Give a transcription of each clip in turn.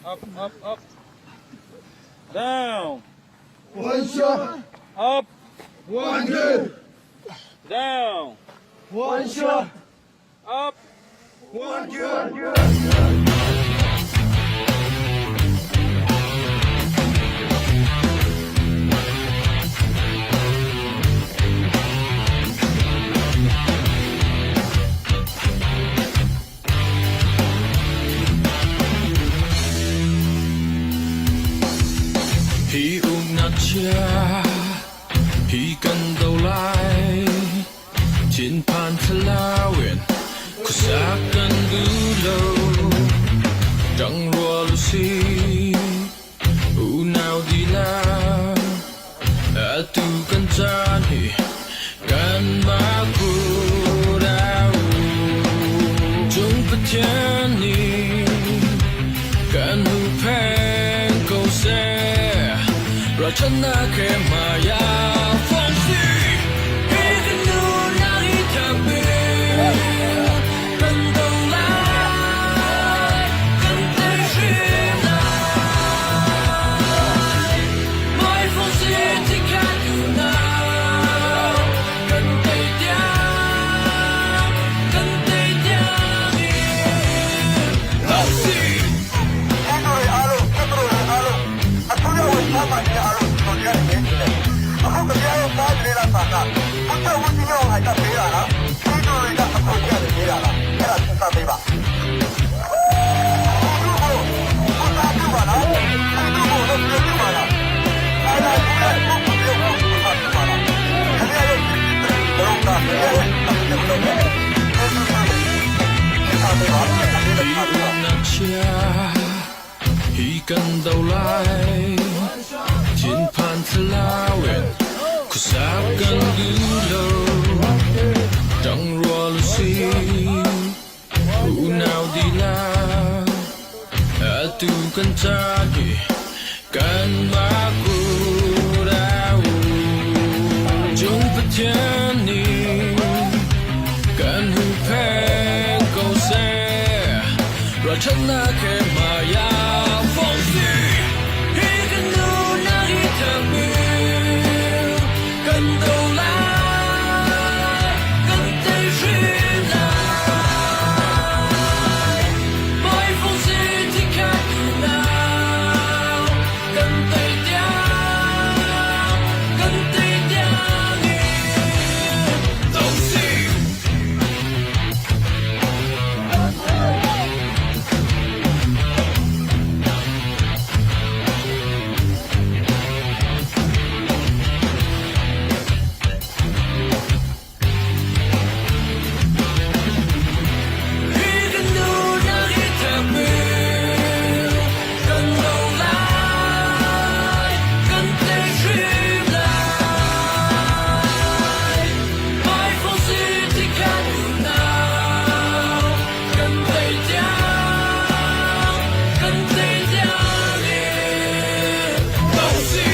Up, up, up. Down. One shot. Up. One kill. Down. One shot. Up. One kill. Hi umnak chia hi kan do lai Thinphan thlalau in khuasak kan duh lo Ṭangrual usih unau dihlak Atu kan caan hi kanmah kut ah Cung Pathian nih kan huhphenh ko seh Ralchannak he hmai ah fong si Hi kan nunnak hi thapin kan do lai kan tei hrim lai Mai fong si tikhat unau kan tei tiang kan tei tiang in do si ပြည်သူတွေအားလုံးပြည်သူတွေအားလုံးအထူးရဝင်ထားပါတဲ့အားလုံးကျွန်တော်ကြားနေတယ်အခုကြပြရဲ့စားကြလေးလားပါကဘုရားဝင်းကြီးရောအိုက်ကပေးတာလားပြည်သူတွေကအခွင့်အရေးပေးတာလားအဲ့ဒါစဉ်းစားပေးပါသူတို့ကိုဘုရားပြုပါလားသူတို့ကိုတော့ပြုပါလားအဲ့ဒါကဘုရားကိုဘုရားပြုပါလားခင်ဗျားတို့တို့ကဘုရားရဲ့အမှုတော်ကိုစဉ်းစားပေးပါ Hi umnak chia hi kan do lai Thinphan thlalau in khuasak kan duh lo Ṭangrual usih unau dihlak Atu kan caan hi kanmah kut ah Cung Pathian nih kan huhphenh ko seh Ralṭhatnak he hmai ah fong si Hi kan nunnak hi thapin kan do lai kan tei hrim lai Mai fong si tikhat unau kan tei tiang kan tei tiang in do si Hi kan nunnak hi thapin kan do lai kan tei hrim lai Mai fong si tikhat unau kan tei tiang kan tei tiang in do si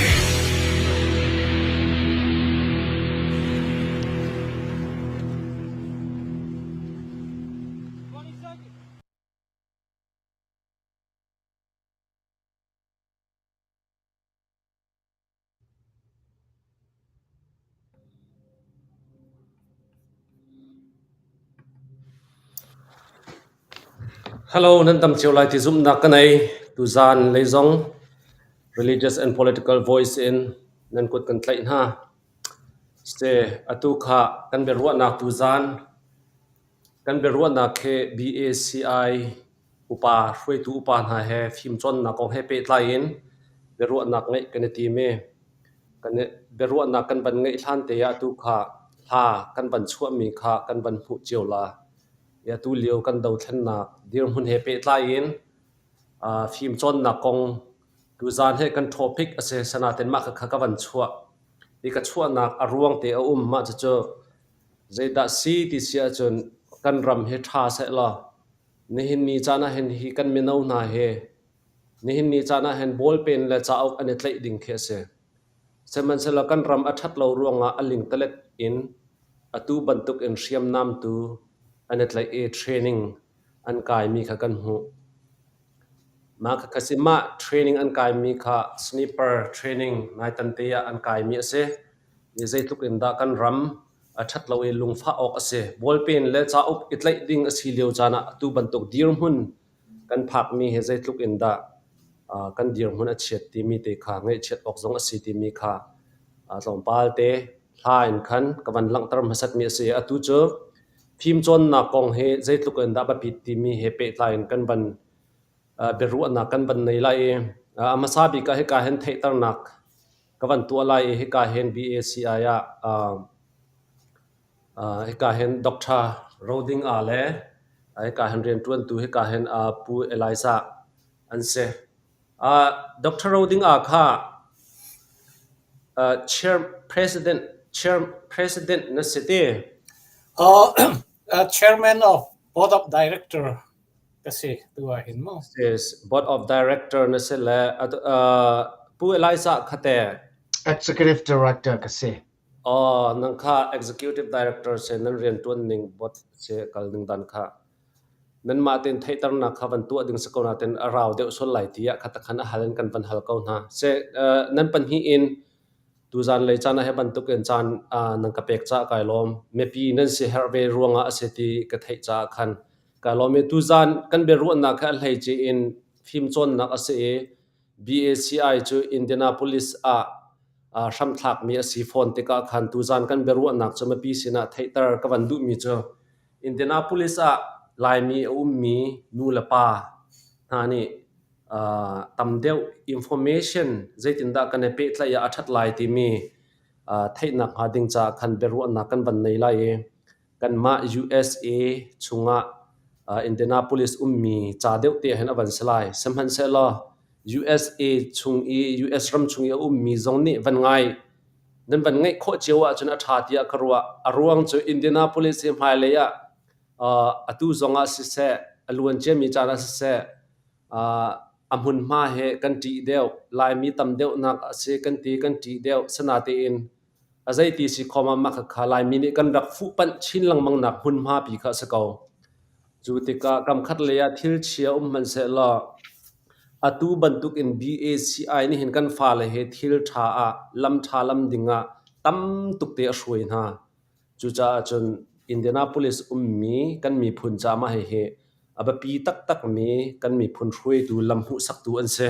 Hello, nan dam cio lai ti zumhnak ka nei. Tuzaan lei zong Religious and Political Voice in nan kut kan tlaih hna. Se atu kha kan biaruahnak tuzaan kan biaruahnak khi BACI upa hruaitu upa hna he fimcawnnak kong he pehtlai in biaruahnak ngeih kan i tim i kan i biaruahnak kan van ngeih hlan te ah atu kha hla kan van chuahmi kha kan van hmuh cio la. I atu lio kan dothlennak dirhmun he pehtlai in fimcawnnak kong tuzaan hi kan topic a si. Sanaten mah khakha ka van chuah. I ka chuahnak a ruang te a um. Mah cucu zeidah si ti si ahcun kan ram hi ṭha sehlaw nihin ni caan ah hin hi kan mino hna hi nihin ni caan ah hin ballpen le cauk an i tlaih ding khi a si. Sihmanhsehlaw kan ram a ṭhat lo ruangah a lingtalet in atu bantuk in hriamnam tu an i tlaih i training an kaimi kha kan hmuh. Mah khakha si mah training an kaimi kha sniper training naitan te ah an kaimi a si. I zeitluk in dah kan ram a ṭhat lo i lungfah awk a si. Bawlpen le cauk i tlaih ding a si lio caan ah atu bantuk dirhmun kan phakmi hi zeitluk in dah kan dirhmun a chiat timi te kha ngaihchiat awk zong a si timi kha tlawmpal te hla in khan ka van langhter hmasatmi a si. Atu cu fimcawnnak kong hi zeitluk in dah biapit timi he pehtlai in kan van biaruahnak kan van nei lai i a hmasa bik ah hika hin theihternak ka van tuah lai i hika hin BACI ah hika hin Doctor Roding A le hika hin rianṭuantu hika hin Pu Elijah an si. Doctor Roding A kha chair president chair president na si ti? Chairman of Board of Director ka si tu ah hin mu. Yes, Board of Director na si le Pu Elijah kha te? Executive Director ka si. Oh, nang kha Executive Director si nan rianṭuan ning board si kal ning dan kha nanmah tein theihternak kha van tuah ding si ko nain a rau deuh sual lai tiah kha takhan a hal in kan van hal ko hna. Se nan pahnih in tuzan lei caan ah hi bantuk in caan nan ka pek caah kai lawm. Mipi nan si herh ve ruangah a si ti ka theih caah khan kai lawm i tuzan kan biaruahnak kha a hleice in fimcawnnak a si i BACI cu Indianapolis ah hramthlakmi a si fawn tikah khan tuzan kan biaruahnak cu mipi sinah theihter ka van duhmi cu Indianapolis ah Laimi a ummi nu le pa hna nih tam deuh information zeitindah kan i pehtlaih ah a ṭhat lai timi theihnak hnga ding caah khan biaruahnak kan van nei lai i kanmah USA chungah Indianapolis ummi ca deuh te hin a van si lai. Sihmanhsehlaw USA chung i US ram chung i a ummi zong nih van ngai nan van ngeih khawh cio ahcun a ṭha tiah ka ruah. A ruang cu Indianapolis hi hmailei ah atu zongah siseh, a luan ciami caan ah siseh, a hmunhma he kan ṭih deuh. Laimi tam deuhnak a si kan ti kan ṭih deuh. Sinatein a zeiti si khom ah mah khakha Laimi nih kan rak fuhpanh chin lengmang nak hmunhma pi kha a si ko. Cu tikah kamkhat lei ah thil chia um hmanhsehlaw atu bantuk in BACI nih hin kan fale he thil ṭha ah lam ṭha lam ding ah tam tuk te a hruai hna. Cucaah cun Indianapolis ummi kan miphun caah mah hihi a biapi taktakmi kan miphun hruaitu lam hmuhsaktu an si.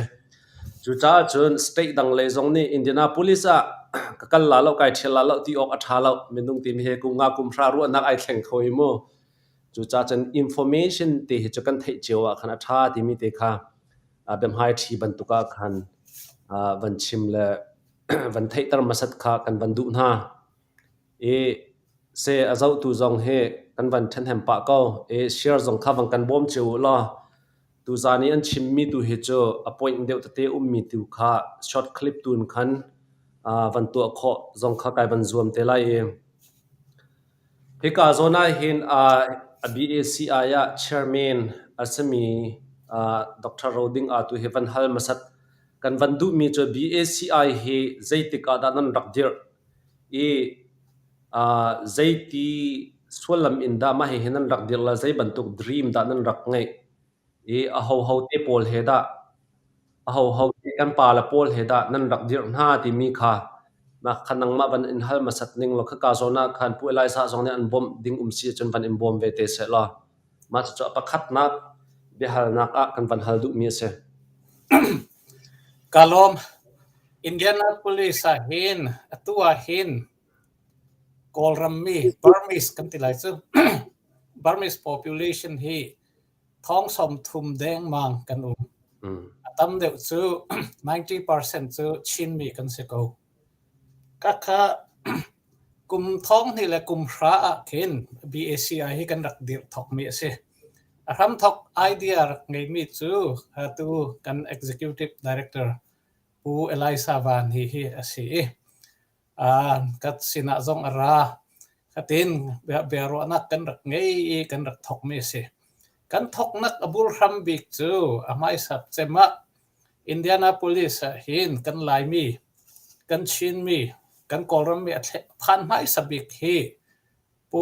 Cucaah cun state dang lei zong nih Indianapolis ah ka kal la lo, kai ṭhial la lo ti awk a ṭha lo. Minung timi hi kum nga kum hra ruahnak ai thleng kho i mu. Cucaah cun information te hi cu kan theih cio ah khan a ṭha timi te kha biahmai ṭhi bantuk ah khan van chim le van theihter hmasat kha kan van duh hna. I seh a zohtu zong hi kan van ṭhahnem pah ko. I share zong kha van kan bawm cio u law tuzaan i an chimmi tu hi cu a point deuh tete ummi tu kha short clip tu in khan van tuah khawh zong kha kai van zuam te lai i hika zawn ah hin a BACI ah chairman a simi Dr. Roding atu hi van hal hmasat kan van duhmi cu BACI hi zeitik ah dah nan rak dirh i zeiti sullam in dah mah hihi nan rak dirh le zei bantuk dream dah nan rak ngeih i ahoho te pawl he dah ahoho te kan pale pawl he dah nan rak dirh hna timi kha mah kha nangmah van in hal hmasat ning law khaka zawn ah khan Pu Elijah zong nih an bawmh ding um si ahcun van in bawm ve te seh law mah cucu a pakhatnak biahalnak ah kan van hal duhmi a si. Ka lawm. Indianapolis ah hin atu ah hin Kawlram mi Burmese kan ti lai cu. Burmese population hi thong 30 dengmang kan um. A tam deuh cu 90% cu Chinmi kan si ko. Khakha kum thong hnih le kum hra ah khin BACI hi kan rak dirh thokmi a si. A hramthok idea rak ngeimi cu atu kan executive director Pu Elisa Van hi hi a si i ka sinah zong a ra. Khatin biaruahnak kan rak ngei i kan rak thokmi a si. Kan thoknak a bul hram bik cu a hmaisat cem ah Indianapolis ah hin kan Laimi, kan Chinmi, kan Kawlrammi a phan hmaisa bik hi Pu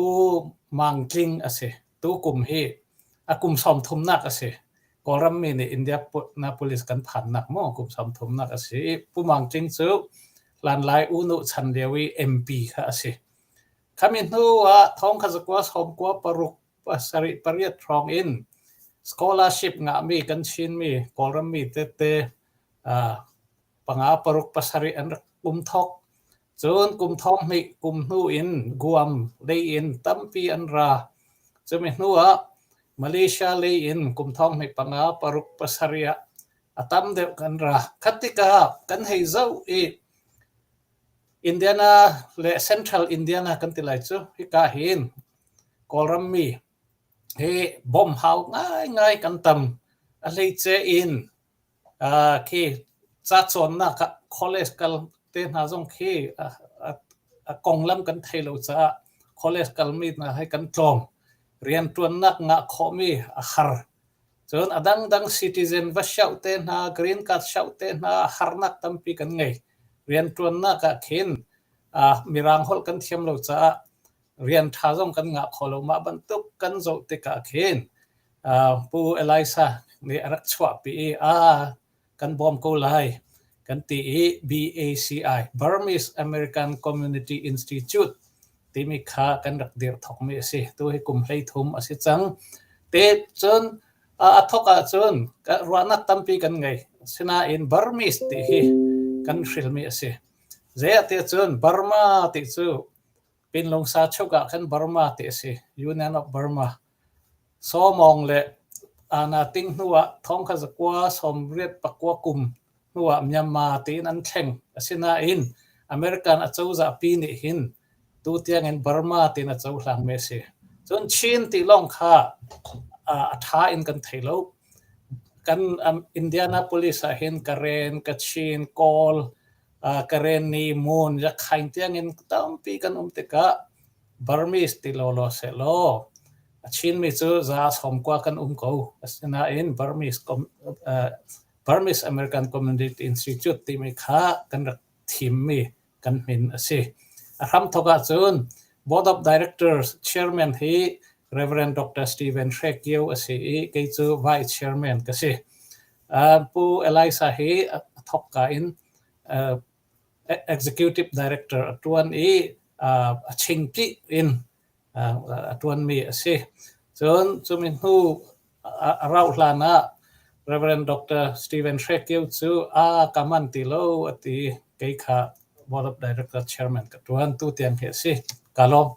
Mang Tling a si. Tukum hi a kum 30nak a si. Kawlram mi nih Indianapolis kan phannak maw kum 30nak a si i Pu Mang Tling cu hlanlai U Nu chan lio i MP kha a si. Khami hnu ah thong kha zakua sawmkua paruk pasarih pariat hrawng in scholarship ngahmi kan Chinmi Kawlram mi tete panga paruk pasarih an rak um thok. Cun kum thong hnih kum hnu in Guam lei in tampi an ra. Cumi hnu ah Malaysia lei in kum thong hnih panga paruk pasarih ah a tam deuh kan ra. Khat tikah kan hei zoh i Indiana le Central Indiana kan ti lai cu hika hin Kawlram mi hi bawmh hau ngaingai kan tam. A hleice in Khi ca cawnnak ah college kal te hna zong khi a konglam kan thei lo caah college kalmi hna hi kan tlawm. Rianṭuannak ngah khawhmi a har. Cun a dangdang citizen va sioh te hna, green card sioh te hna harnak tampi kan ngei. Rianṭuannak ah khin Mirang holh kan thiam lo caah rian ṭha zong kan ngah kho lo. Mah bantuk kan zoh tikah khin Pu Elijah nih a rak chuahpi i aa kan bawm ko lai kan ti i BACI Burmese American Community Institute timi kha kan rak dirh thokmi a si. Tu hi kum 13 a si cang. Te cun a thok ahcun ruahnak tampi kan ngei. Sinain Burmese ti hi kan hrilmi a si. Zei ah tiah cun Burma ti cu Pinlungsa chuk ah khan Burma ti a si. Union of Burma. Sawmawng le Ana ting hnu ah thong kha zakua sawmriat pakua kum hnu ah Myanmar tiin an thleng. Asinain American acozah pi nih hin tutiang in Burma tiin a cohlang mi a si. Cun Chin ti lawng kha a ṭha in kan thei lo. Kan Indianapolis ah hin Karen, Kachin, Kawl, Karenni, Mon, Rakhine tiangin tampi kan um tikah Burmese ti lawlaw sehlaw a Chinmi cu za sawmkua kan um ko. Asinain Burmese, Burmese American Community Institute timi kha kan rak thimmi kan min a si. A hramthawk ahcun Board of Directors Chairman hi Reverend Dr. Stephen Hre Kio a si i kei cu Vice Chairman ka si. Pu Elijah hi a thawkka in Executive Director a ṭuan i a chingkih in a ṭuanmi a si. Cun cumi hnu a rauh hlan ah Reverend Dr. Stephen Hre Kio cu a ka man ti lo a ti. Kei kha Board of Director Chairman ka ṭuan. Tu tiang hi a si. Ka lawm.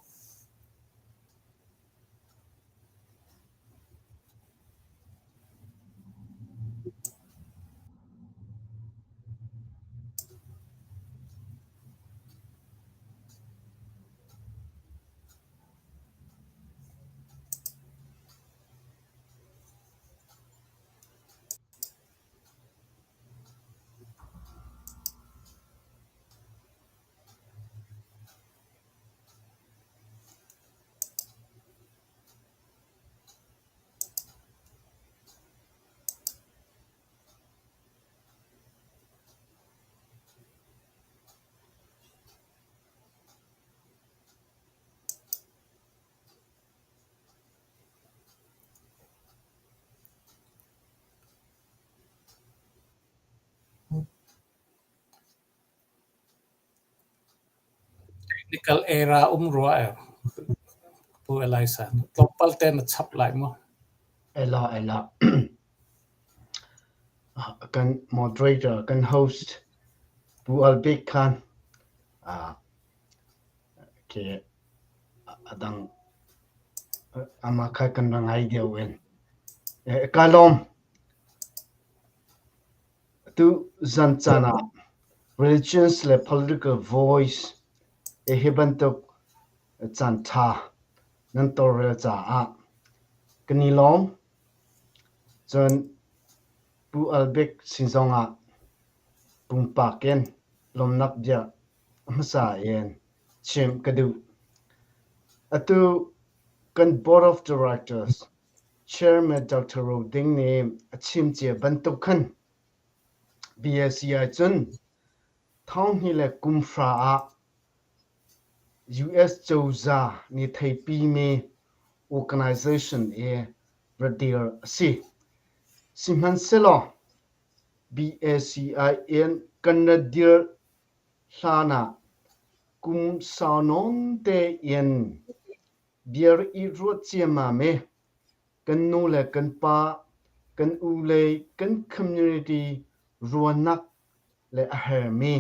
Technical error um rua e. Pu Elijah, tlawmpal te na chap lai mu. Ela ela. Kan moderator, kan host Pu Albik Khan ke adang ama kha kan ra ngai deuh in. Ka lawm. Tu zan caan ah religions le political voice hi bantuk caanṭha nan tawlrel caah kan i lawm. Cun Pu Al Bik sin zongah pumpak in lawmnak bia hmasa in chim ka duh. Atu kan Board of Directors Chairman Doctor Ro Ding nih a chim cia bantuk khan BSC ahcun thonghnih le kum hra ah US cozah nih theipimi organization i ra dir a si. Sihmanhsehlaw BACI in kan ra dir hlan ah kum sau nawn tein bia i ruat ciammam i kan nu le kan pa, kan u le kan community ruahnak le a hermi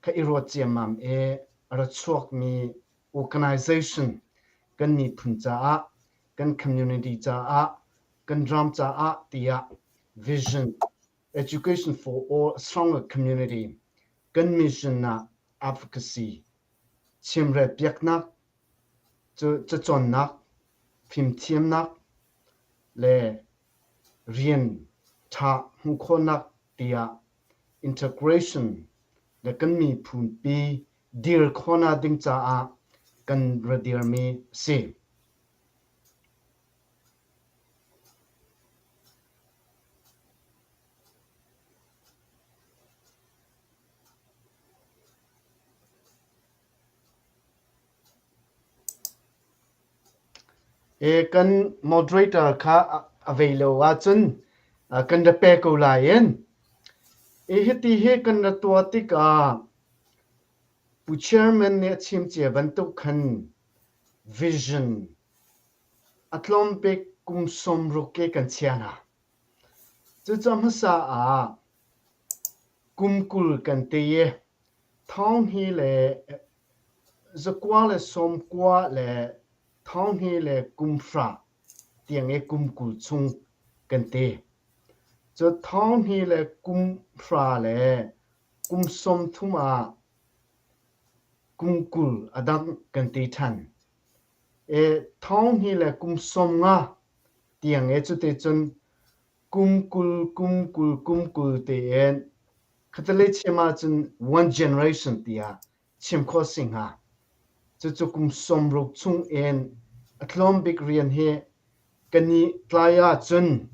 kha i ruat ciammam i a ra chuakmi organization kan miphun caah, kan community caah, kan ram caah tiah vision education for all a stronger community kan mission ah advocacy chimrel piaknak cu cacawnnak fimthiamnak le rian ṭha hmuh khawhnak tiah integration le kan miphunpi dir khawhnak ding caah kan ra dirmi a si. Kan moderator kha a vei lo ahcun kan ra pe ko lai in. Hiti hi kan ra tuah tikah Pu Chairman nih a chim cia bantuk khan vision a tlawm bik kum 60 ke kan chia hna. Cucaah hmasa ah kum 20 kan ti i thong hi le zakua le sawmkua le thong hi le kum hra tiang i kum 20 chung kan ti. Cu thong hi le kum hra le kum 30 ah kum 20 a dang kan ti ṭhan. E thong hi le kum 50 tiang i cuticun kum 20 kum 20 kum 20 tein khatalei chim ahcun one generation tiah chim khawh si hnga. Cucu kum 60 chung in a tlawm bik rian hi kan i tlai ahcun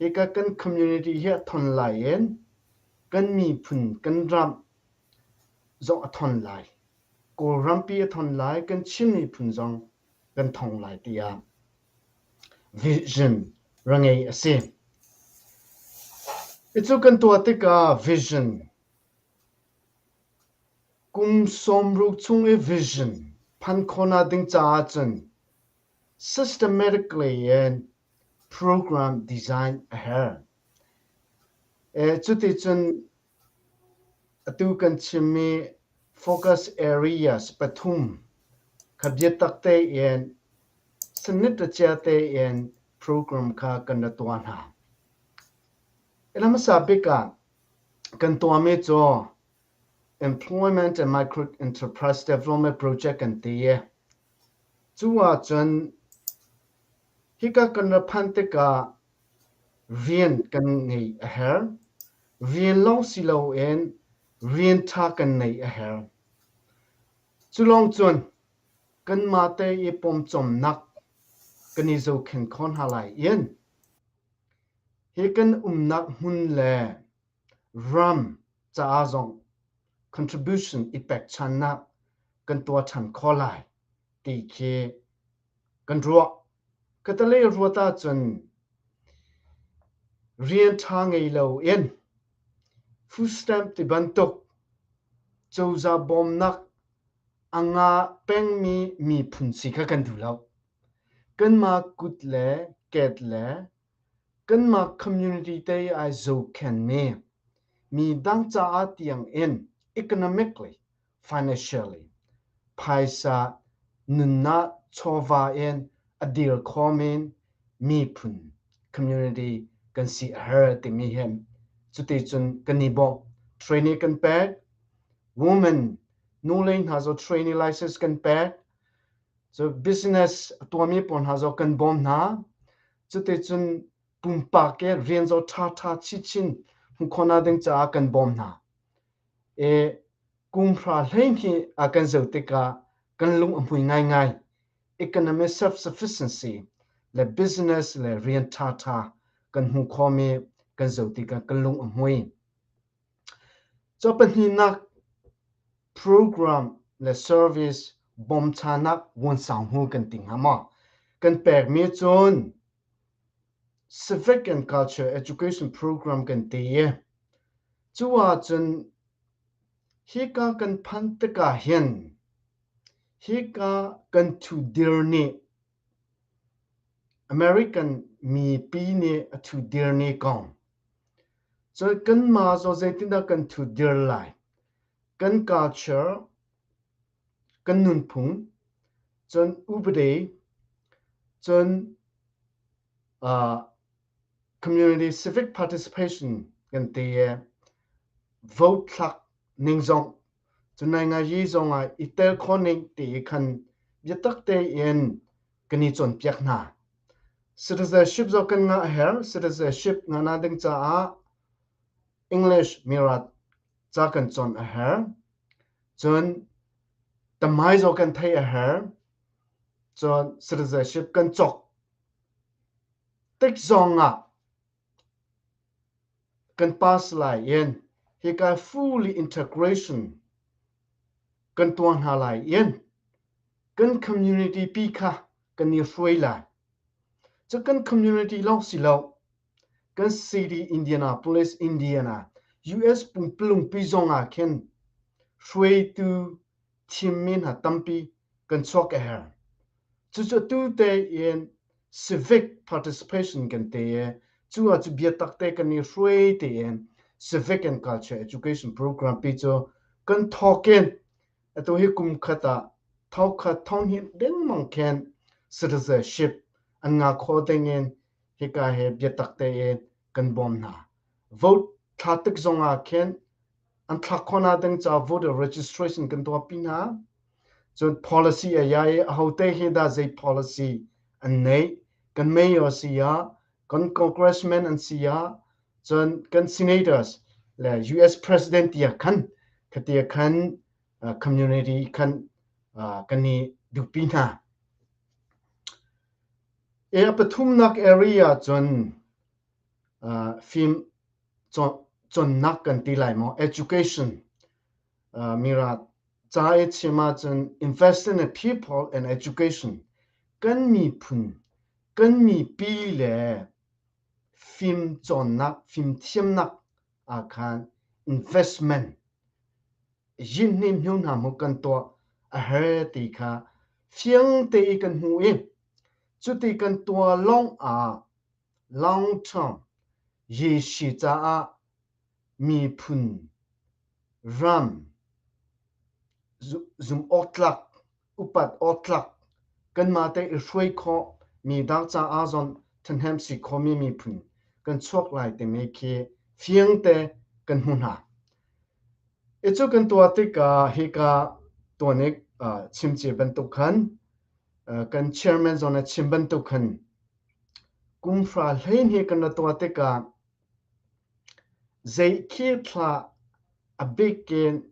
hika kan community hi a thon lai in kan miphun kan ram zong a thon lai. Kawlrampi a thon lai, kan Chin miphun zong kan thong lai tiah vision ra ngei a si. Cu kan tuah tikah vision kum 60 chung i vision phan khawhnak ding caah cun systematically in program design a herh. Cuticun Atu kan chimmi focus areas pathum kha biatak tein sanitacia tein program kha kan ra tuah hna. A hmasa bik ah kan tuahmi cu Employment and Micro Enterprise Development Project kan ti i cu ahcun hika kan ra phanh tikah rian kan ngeih a herh. Rian lawng si loin rian ṭha kan neih a herh. Cu lawng cun kanmah te i pawmcawmnak kan i zohkhenh kho hna lai in hi kan umnak hmun le ram caah zong contribution i pekchannak kan tuah ṭhan khawh lai ti khi kan ruah. Ka-talei ruat ahcun rian ṭha ngei loin food stamp ti bantuk cozah bawmnak a ngah pengmi miphun si kha kan duh lo. Kanmah kut le ket le kanmah community te ai zohkhenmi mi dang caah tiang in economically financially phaisa nunnak chawva in a dir khomi miphun community kan si a har timi hi cuticun kan i bawmh. Training kan pek. Women nu lei hna zaw training license kan pek. So business a tuahmi pawl hna zaw kan bawm hna. Cuticun pumpak ke rian zaw ṭhaṭha chinchin hmuh khawhnak ding caah kan bawm hna. E kum hra hleihnih a kan zoh tikah kan lung a hmui ngaingai. Economic self-sufficiency le business le rian ṭhaṭha kan hmuh khawhmi kan zoh tikah kan lung a hmui. Cu pahnihnak program le service bawmchannak vuansang hmu kan ti hnga maw? Kan pekmi cun. Civic and Culture Education Program kan ti i cu ahcun hika kan phanh tikah hin hika kan ṭhudir nih American mipi nih a ṭhudir ni kong cun kanmah zong zeitindah kan ṭhudir lai kan culture kan nunphung cun upadi cun community civic participation kan ti i vote thlak ning zong cun naingayi zong ah i tel khawh ning ti khan biatak tein kan i cawnpiak hna. Citizenship zong kan ngah her. Citizenship ngah ding caah English mirat ca kan cawn a herh. Cun tamai zong kan theih a herh. Cun citizenship kan cawk tik zong ah kan pass lai in hika fully integration kan tuah hna lai in kan community pi kha kan i hruai lai. Cu kan community lawng si lo, kan city Indianapolis, Indiana, US pungpalungpi zong ah khin hruaitu thimmi hna tampi kan chuak a herh. Cucu tu tein civic participation kan te i cu ah cu biatak te kan i hruai tein civic and culture education program pi cu kan thawk in atu hi kum khat ah thawkhat thonghnih dengmang khin citizenship an ngah kho ding in hika he biatak tein kan bawm hna. Vote thla tik zong ah khin an thlak khawhnak ding ca voter registration kan tuahpi hna. Cun policy a ya i ahote hi dah zei policy an neih kan mayor si ah kan congressman an si ah cun kan senators le US president tia khan khatia khan community khan kan i duhpi hna. E a pathumnak area cun fim cawnnak kan ti lai maw education mira ca i chim ahcun invest in the people and education kan miphun kan mipi le fim cawnnak fimthiamnak ah khan investment yin hnu hna mu kan tuah a her ti kha fiang te i kan hmu i cuti kan tuah lawng ah long term yeshi caah miphun ram zumh awktlak upat awktlak kanmah te i hruai khawh mi dang caah zong ṭhahnem si khomi miphun kan chuak lai timi khi fiangte kan hmu hna. I cu kan tuah tikah hika tuanik chimci bantuk khan kan chairman zong a chim bantuk khan Kumhra 12 kan ra tuah tikah zei khi thla a bikin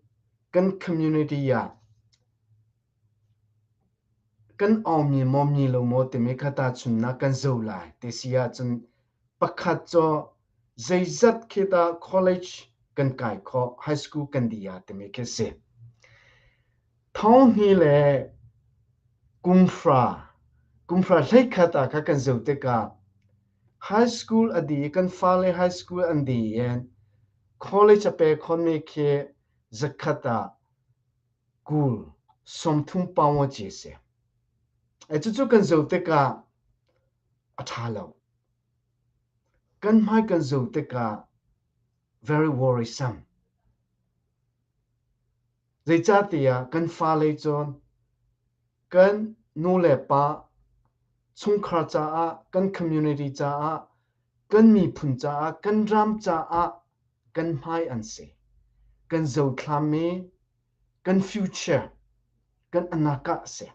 kan community ah kan awmi maw mi lo maw timi kha tahchunhnak kan zoh lai ti si ahcun pakhat cu zeizat khi dah college kan kai khawh, high school kan dih ah timi khi si. Thonghni le kumhra, kumhra 11 ah kha kan zoh tikah high school a dih i kan fale high school an dih in college a pe khomi khi zakhat ah 20 30 paung ci a si. E cucu kan zoh tikah a ṭha lo. Kan hmai kan zoh tikah very worrisome. Zeicahtiah kan fale cun kan nulepa chungkhar caah, kan community caah, kan miphun caah, kan ram caah kan hmai an si. Kan zothlam i kan future, kan anaka a si.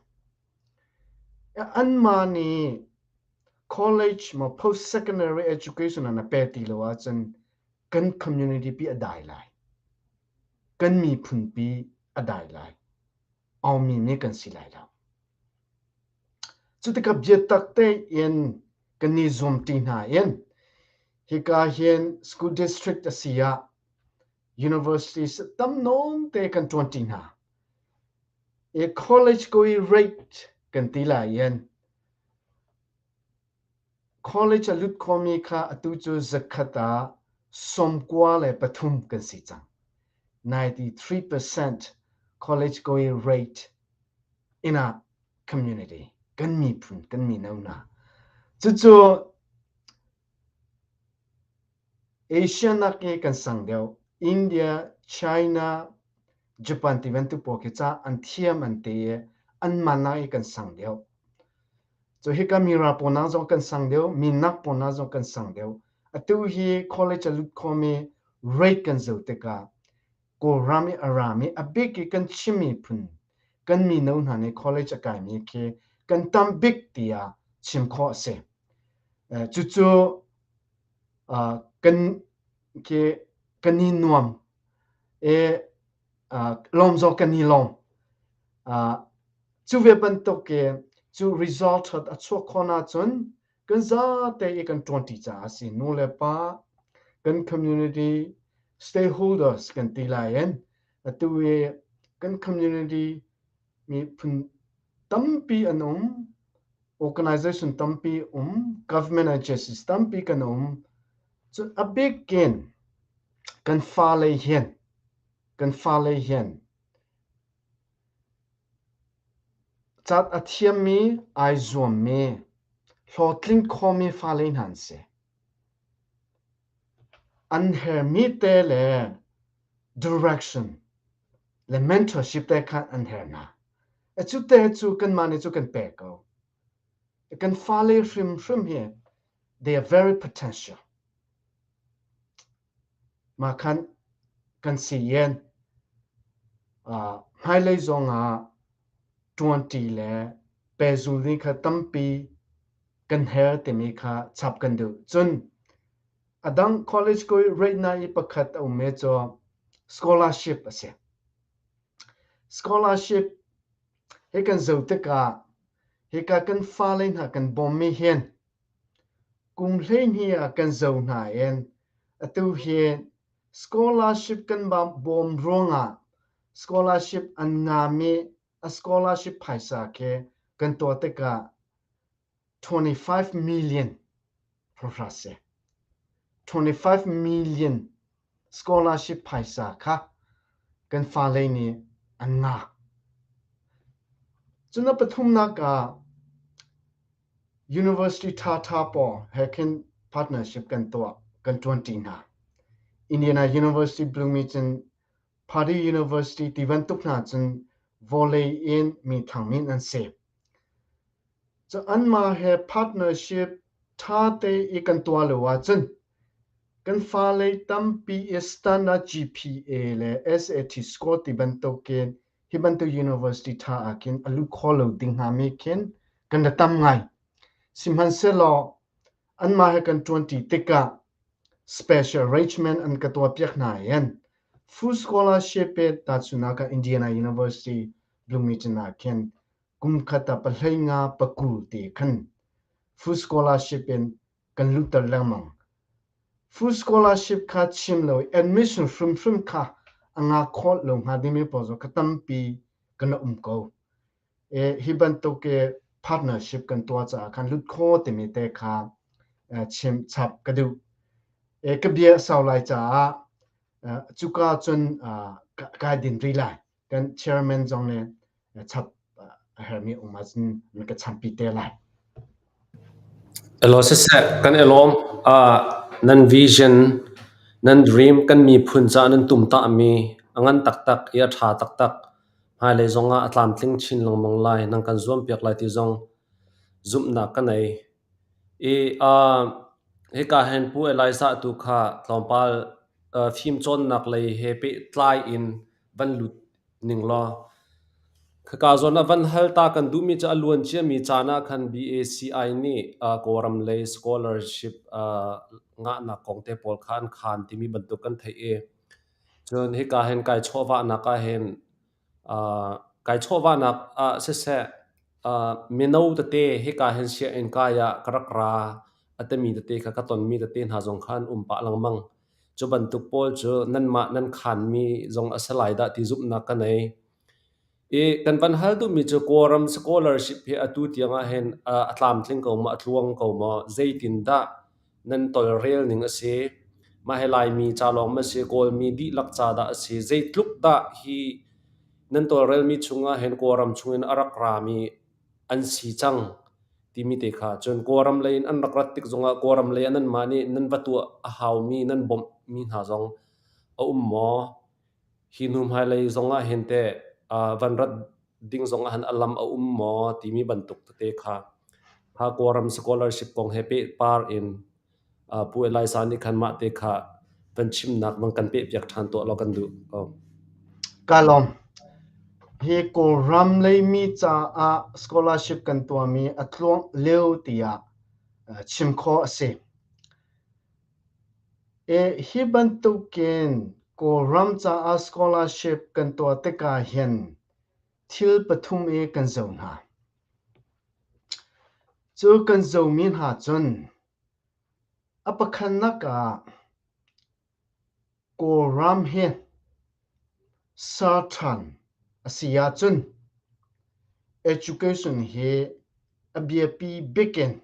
Anmah nih college maw post-secondary education an a pe ti lo ahcun kan community pi a dai lai. Kan miphun pi a dai lai. Aumi nih kan si lai lo. Cutikah biatak tein kan i zuamṭi hna in hika hin school district a si ah universities tam nawn te kan ṭuanṭi hna. I college ko i rate kan ti lai in. College a lut khomi kha atu cu zakhat ah 93 kan si cang. 93% college going rate in our community kan miphun kan mino hna. Cucu Asia nak i kan sang deuh. India, China, Japan ti bantuk pawl khi ca an thiam an te i anmah nak i kan sang deuh. Cu hika mira pawl nak zong kan sang deuh, minak pawl nak zong kan sang deuh. Atu hi college a lut khomi rate kan zoh tikah Kawlram i a rami a bik i kan Chin miphun kan mino hna nih college a kaimi khi kan tam bik tiah chim khawh a si. Cucu kan khi kan i nuam i lawm zong kan i lawm. Cu ve bantuk i cu result a chuak khawh ahcun kan zate i kan ṭuanṭi caah a si. Nu le pa, kan community stakeholders kan ti lai in atu i kan community miphun tampi an um, organization tampi um, government agencies tampi kan um. Cun a bik in kan fale hin kan fale hin Cat a thiammi, ai zuammi, hlawhtling khomi fale hna an si. An hermi te le direction le mentorship te kha an her hna. Cu te cu kanmah nih cu kan pek ko. Kan fale hrimhrim hi they are very potential. Mah khan kan si yen. Hmailei zongah ṭuanṭi le pehzul ding kha tampi kan her timi kha chap kan duh. Cun a dang college kawi rate na i pakhat a um i cu scholarship a si. Scholarship hi kan zoh tikah hika kan fale hna kan bawmmi hin Kum 12 ah kan zoh hna in atu hi scholarship kan bawm ruangah scholarship an ngami a scholarship phaisa khi kan tuah tikah 25 million hrawhra si. 25 million scholarship phaisa kha kan fale nih an ngah. Cun a pathumnak ah University ṭhaṭha pawl he khin partnership kan tuah, kan ṭuanṭi hna. Indiana University Bloomington, Purdue University ti bantuk hna cun vawlei in mi thangmin an si. Cu anmah he partnership ṭhate i kan tuah lo ahcun kan fale tampi i standard GPA le SAT score ti bantukin hi bantuk university ṭha ah khin a lut kho lo ding hngami khin kan ra tam ngai. Sihmanhsehlaw anmah he kan ṭuanṭi tikah special arrangement an ka tuahpiak hna in full scholarship pe tahchunhnak ah Indiana University Bloomington ah khin kum khat ah pahlei nga pakul te khan full scholarship in kan lutter lengmang. Full scholarship kha chim lo admission hrimhrim kha a nga khawh lo hnga dingmi pawl zong kha tampi kan um ko. E, hi bantuk i partnership kan tuah caah khan lut kho timi te kha chim chap ka duh. E, ka bia sau lai caah cuka cun kai din rih lai. Kan chairman zong nih chap a hermi um ahcun na ka champi te lai. Elaw siseh, kan i lawm. Uh, nan vision, nan dream kan miphun caah nan tumtahmi a ngan taktak i a ṭha taktak. Hmailei zongah a tlamtling chin lengmang lai, nan kan zuampiak lai ti zong zumhnak ka nei. I uh, hika hin Pu Elijah tu kha tlawmpal uh, fimcawnnak lei he pehtlai in van lut ning law khaka zawn ah van hal ta kan duhmi cu a luan ciami caan ah khan BACI nih Kawlram lei scholarship ngahnak kong te pawl kha an khaan timi bantuk kan theih i cun hika hin kai chawhvahnak ah hin kai chawhvahnak ah siseh mino tete hika hin sianginn kai ah ka rak ra a timi tete kha ka tonmi tete hna zong kha an um pah lengmang. Cu bantuk pawl cu nanmah nan khaanmi zong a si lai dah ti zumhnak ka nei. I kan van hal duhmi cu Kawlram scholarship hi atu tiang ahhin a tlamtling ko maw, a tluang ko maw, zeitindah nan tawlrel ning a si? Mah hi Laimi ca lawng maw a si, Kawlmi dihlak ca dah a si? Zeitluk dah hi nan tawlrelmi chungah hin Kawlram chungin a rak rami an si cang timi te kha. Cun Kawlram lei in an rak rat tik zongah Kawlram lei ah nanmah nih nan va tuah a haumi, nan bawmhmi hna zong a um maw? Hi hnu hmailei zong ah hin teh van rat ding zong ah hin a lam a um maw timi bantuk tete kha kha Kawlram scholarship kong he pehpar in Pu Elaisa nih khan mah te kha van chimnak van kan pehpiak ṭhan tuah law kan duh ko. Ka lawm. Hi Kawlram leimi caah scholarship kan tuahmi a tluang lio tiah chim khawh a si. Hi bantukin Kawlram caah scholarship kan tuah tikah hin thil pathum i kan zoh hna. Cu kan zohmi hna cun a pakhatnak ah Kawlram hi ser ṭhan a si ahcun education hi a biapi bik in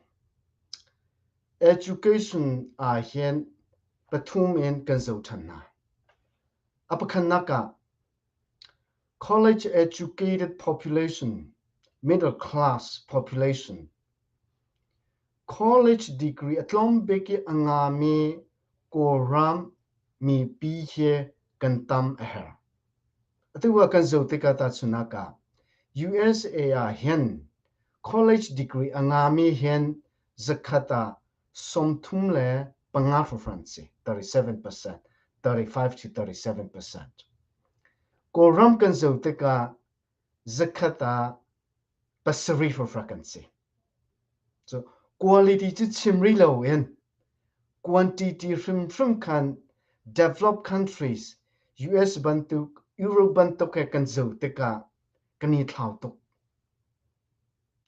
Education ahhin pathum in kan zoh ṭhan hna. A pakhatnak ah college educated population, middle class population, college degree a tlawm bik i a ngami Kawlram mipi hi kan tam a herh. Atu ah kan zoh tikah tahchunhnak ah USA ah hin college degree a ngami hin zakhat ah 35 hrawhran si, 37%, 35 to 37%. Kawlram kan zoh tikah zakhat ah 7 hrawhra kan si. So quality cu chim rih loin quantity hrimhrim khan developed countries US bantuk Europe bantuk he kan zoh tikah kan i thlau tuk.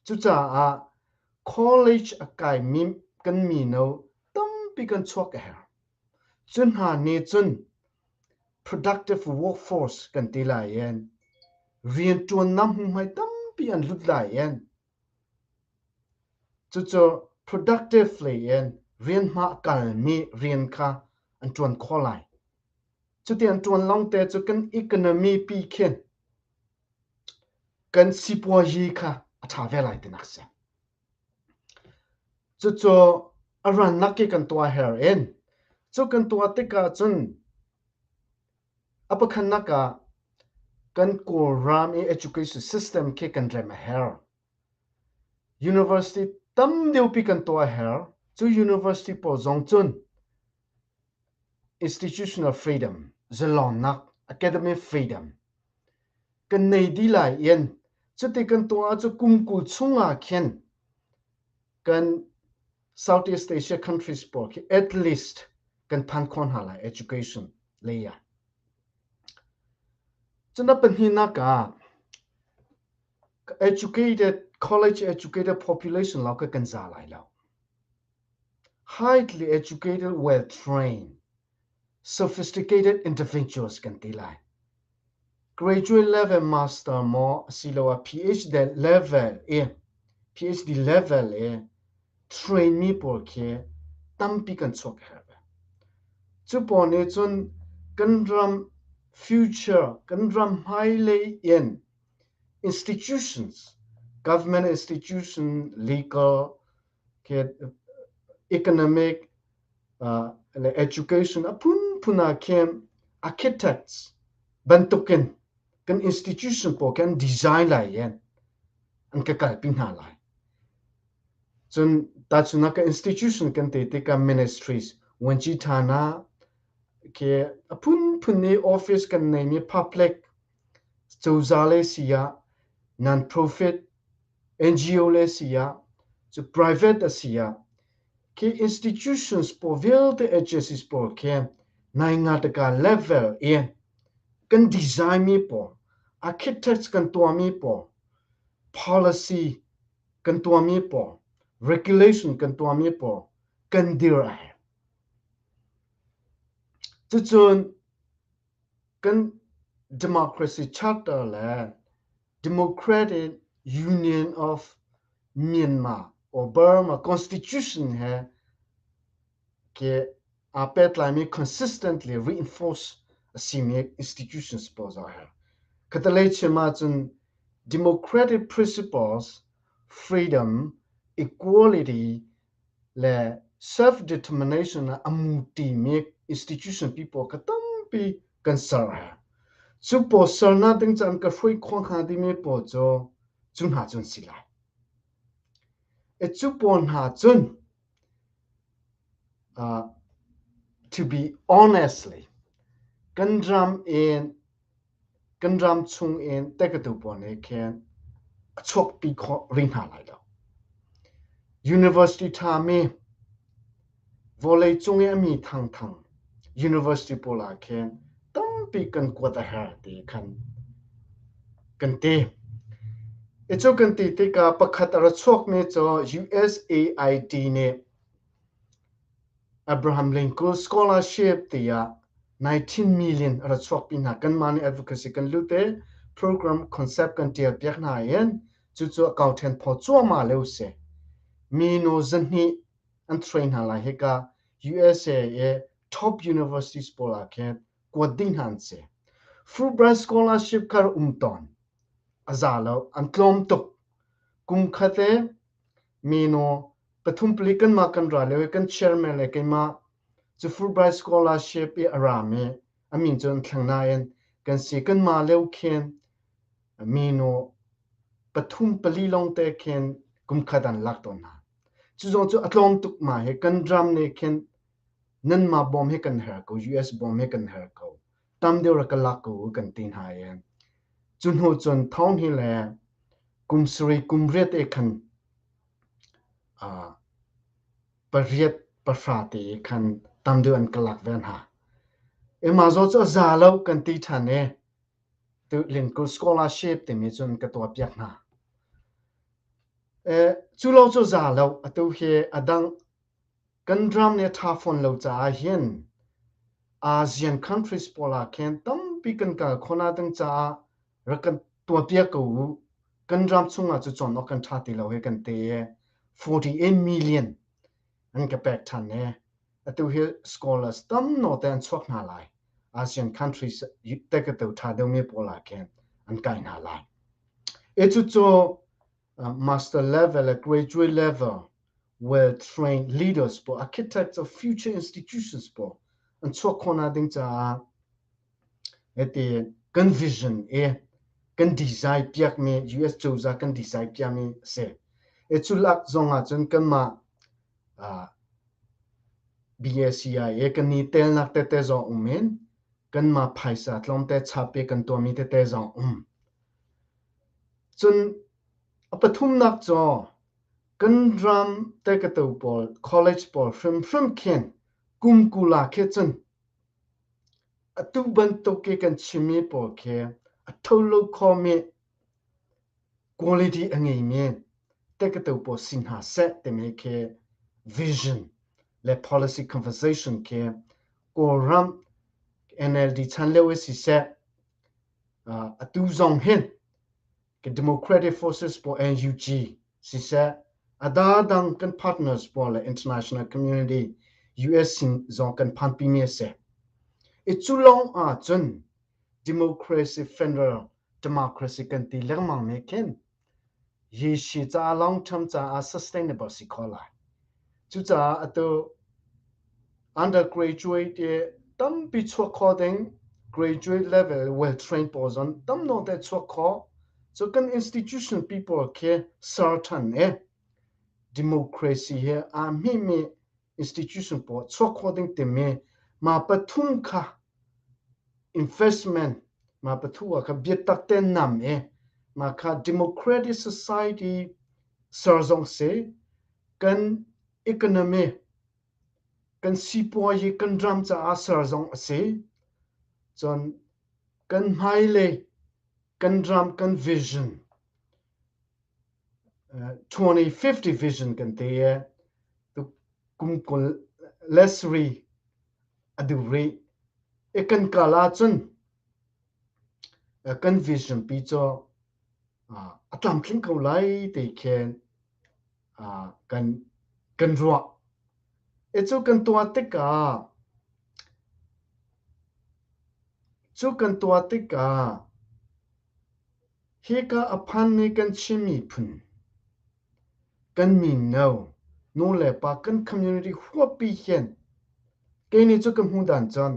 Cucaah college a kaimi kan mino tampi kan chuak a herh. Cu hna nih cun productive workforce kan ti lai in rianṭuannak hmunhmai tampi an lut lai in Cucu productive lei in rianhma a kalmi rian kha an ṭuan khawh lai. Cuti an ṭuan lawngte cu kan economy pi khin kan sipuazi kha a ṭha ve lai tinak a si. Cucu a rannak i kan tuah her in cu kan tuah tikah cun a pakhatnak ah kan Kawlram i education system khi kan rem a herh. University tam deuhpi kan tuah a herh. Cu university pawl zong cun institutional freedom, zalonnak, academic freedom kan nei dih lai in cuti kan tuah ahcun kum 20 chung ah khin kan Southeast Asia countries pawl khi at least kan phan khawh hna lai education lei ah. Cun a pahnihnak ah educated college educated population lawng kha kan za lai lo. Highly educated, well trained, sophisticated individuals kan ti lai. Graduate level master maw asiloah PhD level i PhD level i train mi pawl khi tampi kan chuak a herh ve. Cu pawl nih cun kan ram future, kan ram hmailei in institutions, government institution, legal, economic, le education a phunphun ah khin architects bantukin kan institution pawl kan design lai i an ka kalpi hna lai. Cun tahchunhnak ka institution kan ti tikah ministries, vuanci ṭhana khi a phunphun i office kan neimi public cozah le si ah non-profit NGO le si ah cu private a si ah khi institutions pawl vialte agencies pawl khi naingataka level i kan design mi pawl architects kan tuahmi pawl policy kan tuahmi pawl regulation kan tuahmi pawl kan dir a herh. Cucun kan democracy charter le. Democratic Union of Myanmar or Burma Constitution he ke aa pehtlaimi consistently reinforce a simi institutions pawl zoh a herh. Khatalei chim ahcun democratic principles, freedom, equality le self-determination ah a mutimi institution pi pawl kha tampi kan ser a herh. Cu pawl sernak ding caan ka hruai khawh hnga timi pawl cu cu hna cun si lai. E cu pawl hna cun To be honestly, kan ram in kan ram chung in tekatu pawl nih khin a chuakpi khawh rih hna lai lo. University ṭhami vawleicung i a mi thangthang university pawl ah khin tampi kan kuat a herh ti khan kan ti. I cu kan ti tikah pakhat a ra chuakmi cu USAID nih Abraham Lincoln Scholarship tiah 19 million a ra chuakpi hna. Kanmah nih advocacy kan lut i program concept kan ṭial piak hna in cucu a kau ṭhen phaw cuahmah lio si. Mino zahnih an train hna lai hika USA i top universities pawl ah khin kuat ding hna an si. Fulbright scholarship kha um tawn. A za lo. An tlawm tuk. Kum khat i mino pathum pali kanmah kan ra lio i kan chairman le keimah cu Fulbright scholarship i a rami a min cu an thleng nain kan si kanmah lio khin mino pathum pali lawngte khin kum khat an lak tawn hna. Cu zong cu a tlawm tuk ma hi kan ram nih khin nanmah bawm hi kan herh ko US bawm hi kan herh ko tam deuh rak ka lak ko u kan ti hna i cu hnu cun thawng hi le kum sarih kum riat e khan pariat pahra te khan tam deuh an ka lak ve hna. Emma zaw cu a za lo kan ti ṭhan i tu Lincoln Scholarship timi cun ka tuah piak hna. Cu lo cu za lo atu hi a dang kan ram nih a ṭha fawn lo caah hin ASEAN countries pawl ah khin tampi kan kal khawhnak ding caah rak kan tuahpiak ko u. Kan ram chungah cu cawn awk kan ṭha ti lo hi kan ti i 48 million an ka pek ṭhan i atu hi scholars tam nawn an chuak hna lai. ASEAN countries te ka tu ṭha deuhmi pawl ah khin an kai hna lai. I cucu master level le graduate level well trained leaders pawl architects of future institutions pawl an chuak khawhnak ding caah Hiti kan vision i kan design piakmi US cozah kan design piakmi a si. I cu lak zong ahcun kanmah BACI kan i telnak tete zong um in kanmah phaisa tlawmte chap i kan tuahmi tete zong um. Cun a pathumnak cu kan ram tekatu pawl college pawl hrimhrim khin kum kul ah khi cun Atu bantuk i kan chimmi pawl khi a tholo khomi quality a ngeimi tekatu pawl si hna seh timi khi vision le policy conversation khi Kawlram NLD chan lio i siseh atu zong hin Democratic Forces pawl NUG siseh a dang kan partners pawl le international community US sin zong kan phanpimi a si. I cu lawng ahcun democracy federal democracy kan ti lengmang ne khin yeshi caah long term caah sustainable si kho lai. Cucaah atu undergraduate i tampi chuak kho ding graduate level well trained pawl zong tam nawn te chuak kho cu kan institution people khi ser than i democracy he aa hmimi institution pawl chuak kho ding timi ma pathum kha investment ma pathu kha biatak te nam i ma kha democratic society ser zong si kan economy kan sipuazi kan ram caah ser zong a si. Cun kan hmailei kan ram kan vision 2050 vision kan ti i kum kul le sari a duh rih. I kan kal ahcun kan vision pi cu. A tlamtling ko lai ti khin kan kan ruah. I cu kan tuah tikah cu kan tuah tikah hika a phanmi kan Chin miphun kan mino nu le pa kan community huappi hin kei nih cu ka hmuh dan cun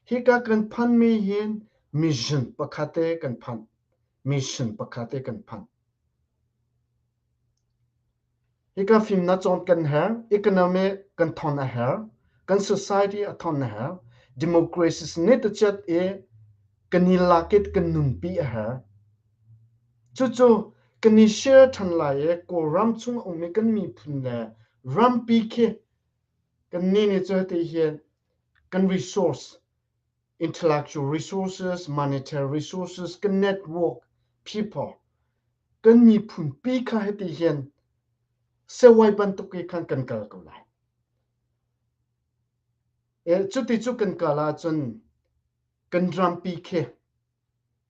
hika kan phanmi hin mission pakhat te kan phanh mission pakhat te kan phanh. Hika fimnak cawn kan herh, economy kan thawn a herh, kan society a thawn a herh, democracy nih te chiat i kan i lak i kan nunpi a herh. Cucu kan i share than lai i Kawlram chung a ummi kan miphun le rampi khi kannih nih cu hiti hin kan resource intellectual resources, monetary resources, kan network, people, kan miphun pi kha hiti hin sewai bantuk i khan kan kal ko lai. E, cuti cu kan kal ahcun kan rampi khi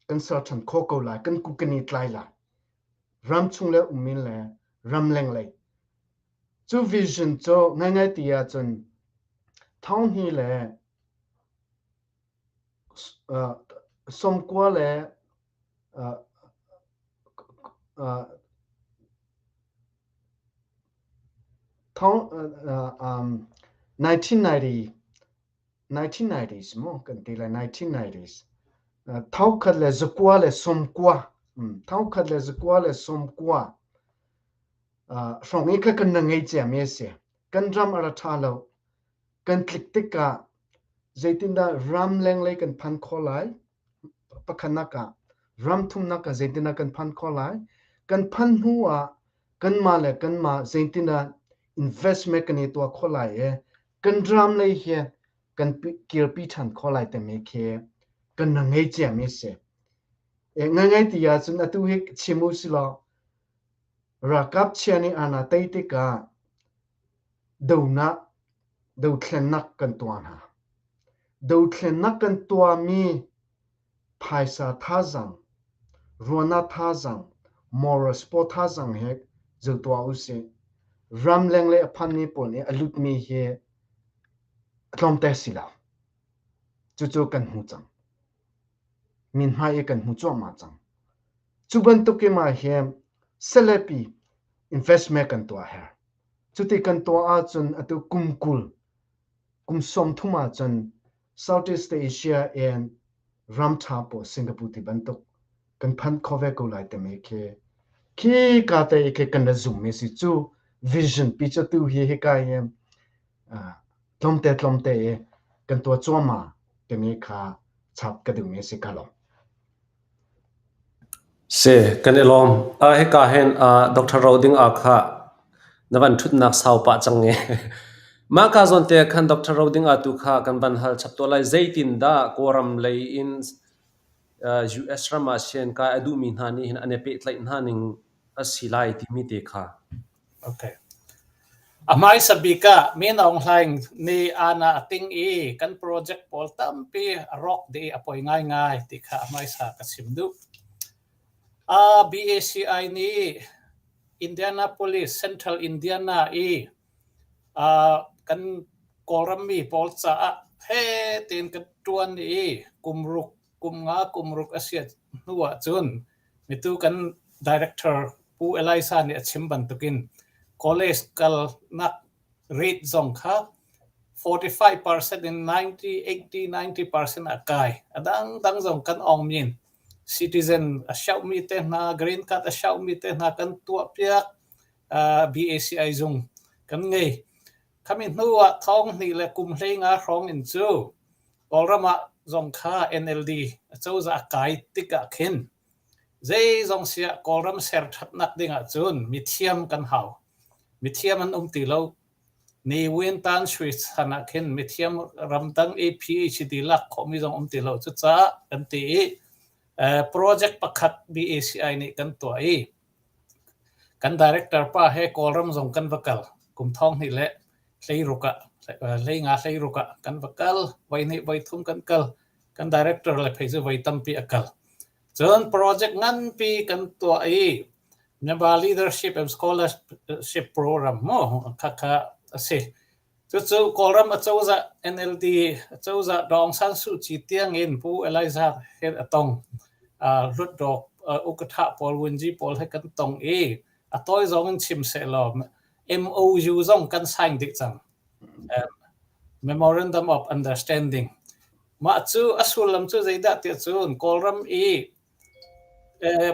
kan ser ṭhan khawh ko lai, kan ku kan i tlai lai. Ram chung le ummin le ram lenglei. Cu vision cu ngaingai ti ahcun thong hi le 90 le 1990 1990s maw kan ti lai 1990s 1990 1990 hrawng i kha kan na ngei ciami a si. Kan ram a ra ṭha lo. Kan tlik tikah zeitindah ramleng lei kan phan khawh lai? Pakhatnak ah ramthumnak ah zeitindah kan phan khawh lai? Kan phan hnu ah kanmah le kanmah zeitindah investment kan i tuah khawh lai i kan ram lei hi kan kirpi ṭhan khawh lai timi khi kan na ngei ciami a si. E, ngai ti ahcun atu hi chim u silaw ralkap chia nih ana tei tikah donak dothlennak kan tuah hna. Dothlennak kan tuahmi phaisa thazaang, ruahnak thazaang, moral support thazaang he zo tuah usih. Ramleng le a phanmi pawl nih a lutmi hi a tlawmte si lo. Cucu kan hmu cang. Min hmai i kan hmu cuahmah cang. Cu bantuk in mah hi selepi investment kan tuah her. Cuti kan tuah ahcun atu kum 20, kum 30 ahcun Southeast Asia in ram ṭha pawl Singapore ti bantuk kan phan kho ve ko lai timi khi khi ka te khi kan ra zummi si cu vision pi cu tu hi hika hi tlawmte tlawmte i kan tuah cuahmah timi kha chap ka duhmi si ka lawm. Si, kan i lawm. Uh, hika hin uh, Dr. Roding a kha na van ṭhutnak sau pah cang i mah ka zawn te khan Dr. Roding a tu kha kan van hal chap tuah lai. Zeitindah Kawlram lei in uh, US ram ah sian kai a duhmi hna nih hin an i pehtlaih hna ning a si lai timi te kha. Okay. A hmaisa bik ah Min Aung Hlaing nih aana a ting i kan project pawl tampi a rawk dih i a poi ngaingai ti kha a hmaisa ka chim duh. Uh, BACI nih Indianapolis, Central Indiana i uh, kan Kawlram mi pawl caah he tein kan ṭuan i kum ruk kum nga kum ruk a si hnu ahcun mitu kan director Pu Elisa nih a chim bantukin college kalnak rate zong kha 45% in 90, 80, 90% a kai. A dangdang zong kan ong min citizen a siomi te hna, green card a siomi te hna kan tuahpiak uh, BACI zung kan ngei. Khami hnu ah thong hnih le kum hlei nga hrawng in cu Kawlram ah zong kha NLD acozah a kai tikah khin zeizong siah Kawlram ser ṭhatnak ding ahcun mithiam kan hau. Mithiam an um ti lo. Ne Win Tan Sui chan ah khin mithiam ramdang i PhD lak khawhmi zong um ti lo. Cucaah kan ti i project pakhat BACI nih kan tuah i kan director pa he Kawlram zong kan va kal. Kum thong hnih le 16 ah 15 16 ah kan va kal. Voi hnih voi thum kan kal. Kan director le phei cu voi tampi a kal. Cun project nganpi kan tuah i Myanmar Leadership and Scholarship Program mu khakha a si. Cucu Kawlram acozah NLD acozah Daw Aung San Suu Kyi tiangin Pu Elijah he a tong. Hlutdawk ukatha pawl Wunji pawl he kan tong i a tawi zong in chim sehlaw MOU zong kan sign dih cang. Memorandum of Understanding. Mah cu a sullam cu zeidah tiah cun Kawlram i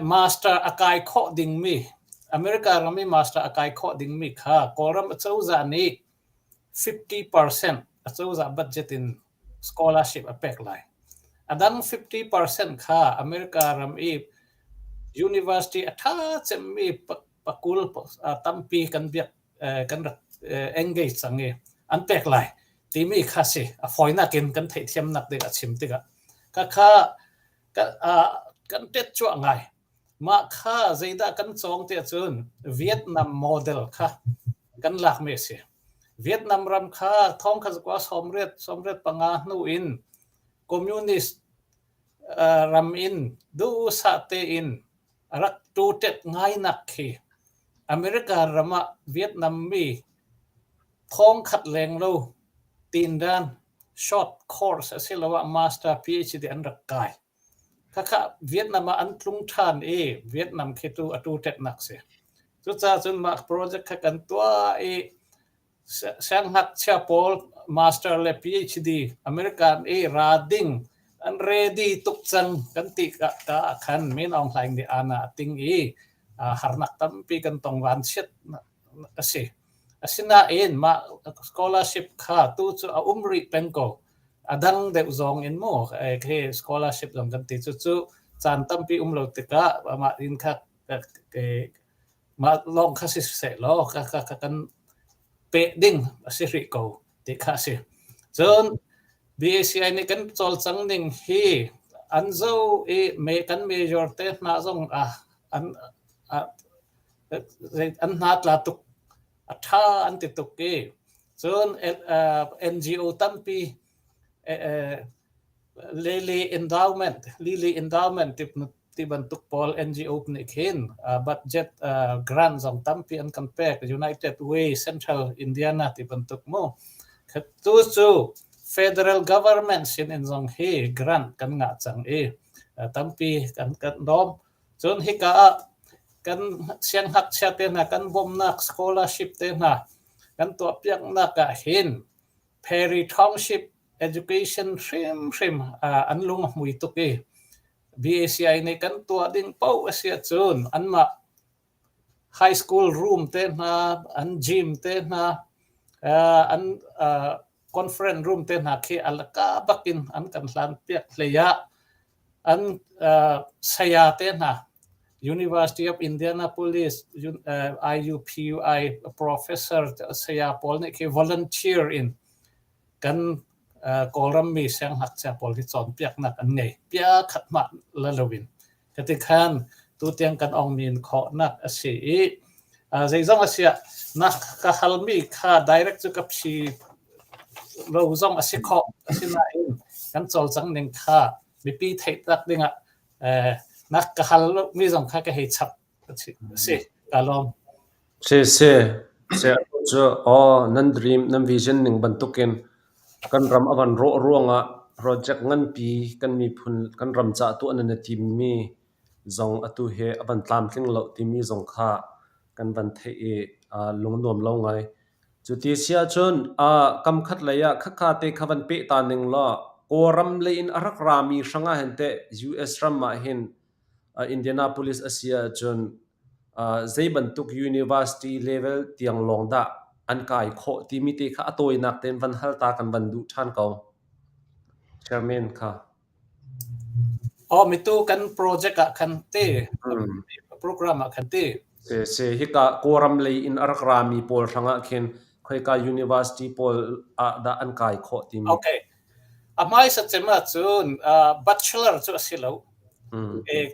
master a kai khawh dingmi America ram i master a kai khawh dingmi kha Kawlram acozah nih 50% acozah budget in scholarship a pek lai. A dang 50% kha America ram i university a ṭha cemmi pakul tampi kan biak kan rak engage cang i an pek lai timi kha si a fawinak in kan theihthiamnak ding a chim tikah khakha kan tet cuah ngai. Mah kha zeidah kan cawng tiah cun Vietnam model kha kan lakmi a si. Vietnam ram kha thong kha zakua 80 85 hnu in communist ram in duhsah tein a rak tutet ngainak khi America ram ah Vietnam mi thong khat leng lo tindan short course asiloah master PhD an rak kai. Khakha Vietnam ah an tlung ṭhan i Vietnam khi tu a tutetnak si. Cucaah cun mah project kha kan tuah i siangngakchia pawl master le PhD American i ra ding an ready tuk cang kan ti ka ah khan Min Aung Hlaing nih ana a ting i harnak tampi kan tong vanchiat a si. Asinain mah scholarship kha tu cu a um rih peng ko. A dang deuh zong in mu khi scholarship zong kan ti cu cu caan tampi um lo tikah mah in kha mah lawng kha si seh law ka ka kan peh ding a si rih ko ti kha a si. Cun BACI nih kan cawlcang ning hi an zo i me kan major te hna zong ah an an hna tla tuk a ṭha an ti tuk i cun NGO tampi Lily Endowment Lily Endowment ti bantuk pawl NGO nih khin budget grant zong tampi an kan pek United Way Central Indiana ti bantuk mu tu cu federal government sin in zong hi grant kan ngah cang i tampi kan kan lawm Cun hika ah kan siangngakchia te hna kan bawmhnak scholarship te hna kan tuahpiaknak ah hin Perry Township education hrimhrim an lung a hmui tuk i BACI nih kan tuah ding paoh a si ahcun anmah high school room te hna, an gym te hna, an conference room te hna khi a laka bakin an kan hlan piak hlei ah an saya te hna University of Indianapolis IUPUI professor saya pawl nih khi volunteer in kan Kawlram mi siangngakchia pawl hi cawnpiaknak an ngei pia khat mah la loin Kati khan tutiang kan ong min khawhnak a si i zeizong a siah na ka halmi kha direct cu ka phi lo zong a si khawh asinain kan cawlcang ning kha mipi theih tak dingah na ka hal mi zong kha ka hei chap a si ka lawm. Si si si cu aw nan dream nan vision ning bantukin kan ram a van rawh ruangah project nganpi kan miphun kan ram caah tuah nan i timmi zong atu hi a van tlamtling lo timi zong kha kan van theih i lungnuam lo ngai. Cuti si ahcun kam khat lei ah khakha te kha van peh ta ning law Kawlram lei in a rak rami hrang ah hin teh US ram ah hin Indianapolis a si ahcun zei bantuk university level tiang lawng dah an kai khawh timi te kha a tawinak tein van hal ta kan van duh ṭhan ko. Chairman kha. Aw mitu kan project ah khan te program ah khan te. Se se hika Kawlram lei in a rak rami pawl hrangah khin khoika university pawl ah dah an kai khawh timi. Okay. A hmaisa cem ahcun bachelor cu a si lo.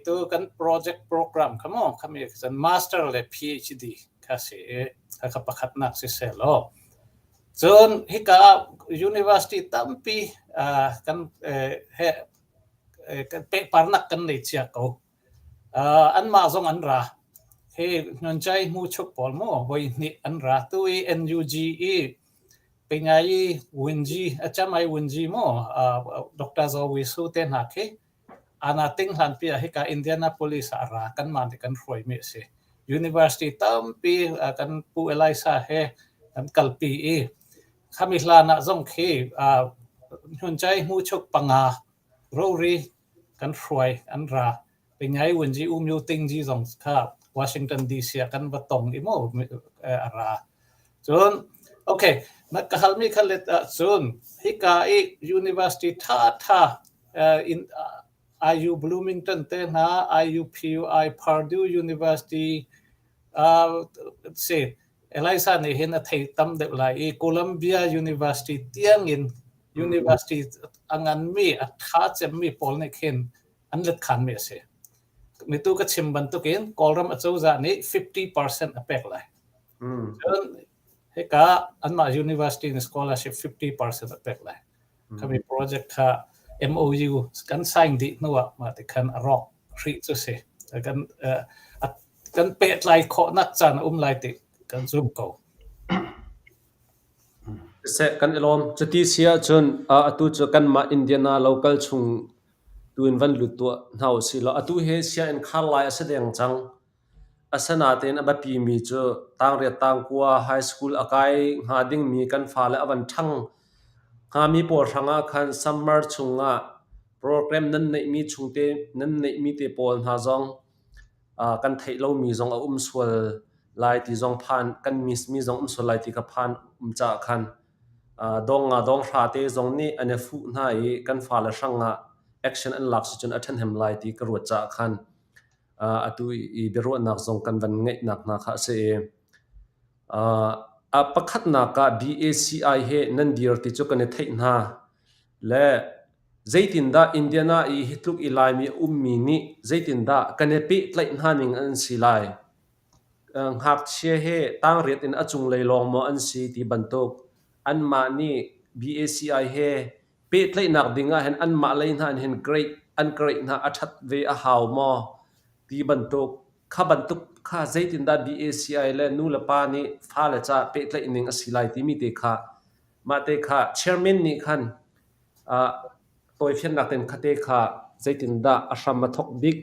Tu kan project program kha maw khami cun master le PhD kha si i khakha pakhatnak si seh law. Cun hika ah university tampi kan he. pehparnak kan nei cia ko. Anmah zong an ra. Hi Hnuncai hmuchuk pawl mu voi hnih an ra. Tu i NUG i Pingai Wunji a camai Wunji mu Dr. Zaw Wi Su te hna khi ana ting hlanpi ah hika Indianapolis ah a ra kanmah nih kan hruaimi a si. University tampi kan Pu Elisa he kan kalpi i khami hlan ah zong khi Hnuncai hmuchuk panga rori kan hruai an ra. Pingai Wunji U Myo Ting Ji zong kha Washington DC ah kan va tong i mu a ra. Cun okay na ka halmi kha let ahcun hika i university tha tha in IU Bloomington te hna IUPUI Purdue University si Elisa nih hin a thei tam deuh lai i Columbia University tiangin university a nganmi a tha cemmi pawl nih khin an let khanmi a si. Mitu ka chim bantukin Kawlram acozah nih 50% a pek lai. Cun hika anmah university nih scholarship 50% a pek lai. Khami project kha MOU kan sign dih hnu ah mah ti khan a rawk hrih cu si. Kan kan pehtlai khawhnak caan a um lai ti kan zum ko. Seh kan i lawm. Cuti si ahcun atu cu kanmah Indiana local chung tu in van lut tuah hna usih law atu hi sianginn khar lai a si deng cang. Asinain a biapimi cu tangriat tangkua high school a kai hnga dingmi kan fale a van ṭhang hngami pawl hrangah khan summer chungah program nan neihmi chungte nan neihmi te pawl hna zong kan theih lomi zong a um sual lai ti zong phan kan miss mi zong um sual lai ti kha phan um caah khan dong nga dong hra te zong nih an i fuh hna i kan fale hrangah action an lak si cun a ṭhahnem lai ti ka ruat caah khan Atu i biaruahnak zong kan van ngeihnak hna kha a si i a pakhatnak ah BACI he nan dir ti cu kan i theih hna. Le zeitindah Indiana i hi tluk i Laimi a ummi nih zeitindah kan i pehtlaih hna ning an si lai? Ngakchia he tangriat in a cunglei lawng maw an si ti bantuk anmah nih BACI he Pehtlaihnak ding ah hin anmah lei hna in hin grade an grade hna a ṭhat ve a hau maw ti bantuk kha bantuk kha zeitindah BACI le nu le pa nih fale ca pehtlaih ning a si lai timi te kha mah te kha chairman nih khan uh, tawifiannak ten kha te kha zeitindah a hram a thok bik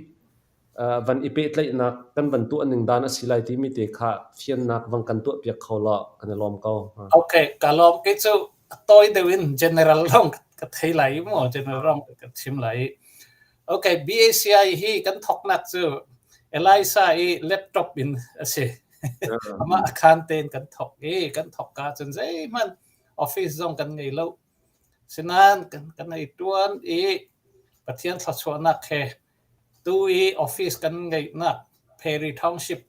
van i pehtlaihnak kan van tuah ning dan a si lai timi te kha fiannak van kan tuah piak kho law kan i lawm ko. Okay, ka lawm. Kei cu tawi deuh in general lawng ka thei lai mu, general lawng ka chim lai. Okay, BACI hi kan thoknak cu Elisa i laptop in a si. Amah a khan tein kan thok i kan thok ka cun zeihmanh office zong kan ngei lo. Sinain kan kan ei tuan i Pathian thluachuahnak he Tu i office kan ngeihnak Perry Township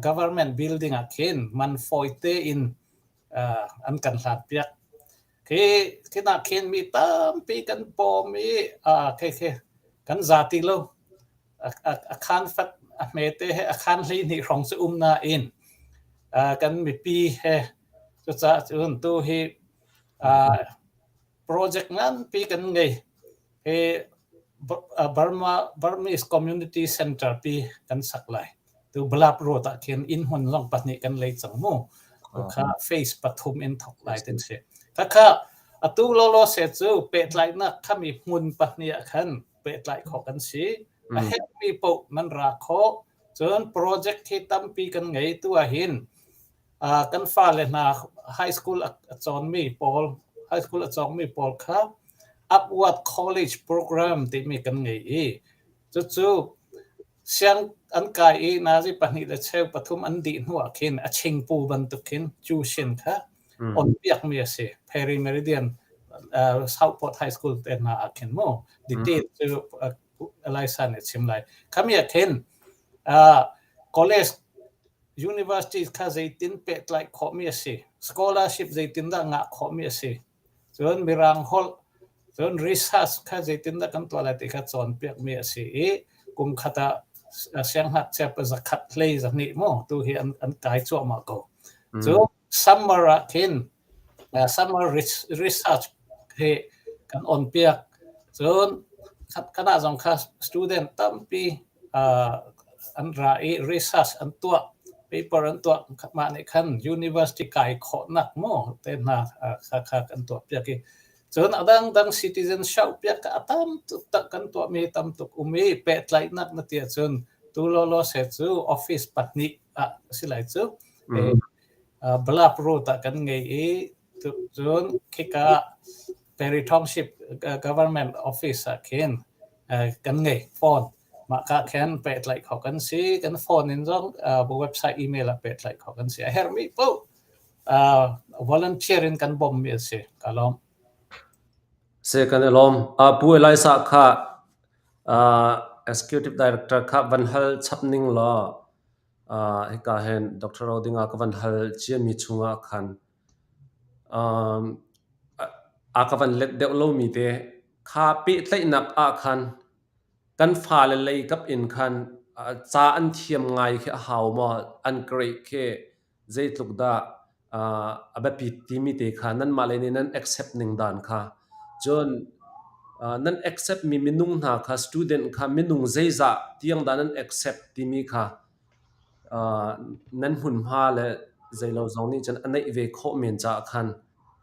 government building ah khin man fawi tein an kan hlanpiak. Khi khin ah khin mi tampi kan bawm i khi khi kan za ti lo. A khaan fat a hmete he a khaan 12 hrawng cu um nain kan mipi he cucaah cun tu hi project nganpi kan ngei. Hi Burma Burmese Community Center pi kan sak lai. Tu Bluff Road ah khin inn hmun zong pahnih kan lei cang mu. Kha phase pathum in thok lai tin si. Khakha atu lolo se cu pehtlaihnak khami hmun pahnih ah khan pehtlaih khawh kan si. A herhmi paoh nan ra khawh. Cun project hi tampi kan ngei tu ah hin kan fale hna high school a cawnmi pawl high school a cawngmi pawl kha Upward College Program timi kan ngei i cucu siang an kai i nazi pahnih le cheu pathum an dih hnu ah khin a chingpu bantuk khin tuition kha on piakmi a si. Perry Meridian Southport High School te hna ah khin mu detail cu Elisa nih a chim lai. Khami ah khin college University kha zeitin pehtlaih khawhmi a si? Scholarship zeitindah ngah khawhmi a si? Cun Mirang holh, cun research kha zeitindah kan tuah lai ti kha cawnpiakmi a si i kum khat ah siangngakchia pa zakhat hlei zahnih mu tu hi an, an kai cuahmah ko. Cu summer ah khin summer research hi kan on piak. Cun Kana zong kha student tampi an ra i research an tuah, paper an tuah. Mah nih khan university kai khawhnak maw te hna kha kha kan tuah piak i cun a dangdang citizen show piak a tam tuk kan tuahmi tam tuk um i pehtlaihnak na ti ahcun tu lawlaw se cu office pahnih ah a si lai cu. Bluff Road ah kan ngei i cun khika Perry Township government office ah khin kan ngei phone. Mah ka khin pehtlaih kho kan si. Kan phone in zong website email ah pehtlaih kho kan si. A herhmi paoh volunteer in kan bawmmi a si. Ka lawm. Se kan i lawm. Pu Eliza kha executive director kha van hal chap ning law hika hin Dr. Rodinga ka van hal ciami chungah khan a ka van let deuh lomi te kha pehtlaihnak ah khan kan fale lei kap in khan ca an thiam ngai khi a hau maw an grade khi zeitluk dah a biapit timi te kha nanmah lei nih nan accept ning dan kha cun nan accept mi minung hna kha student kha minung zeizah tiang dah nan accept timi kha nan hmunhma le zeilo zong nih cun a neih ve khawh men caah khan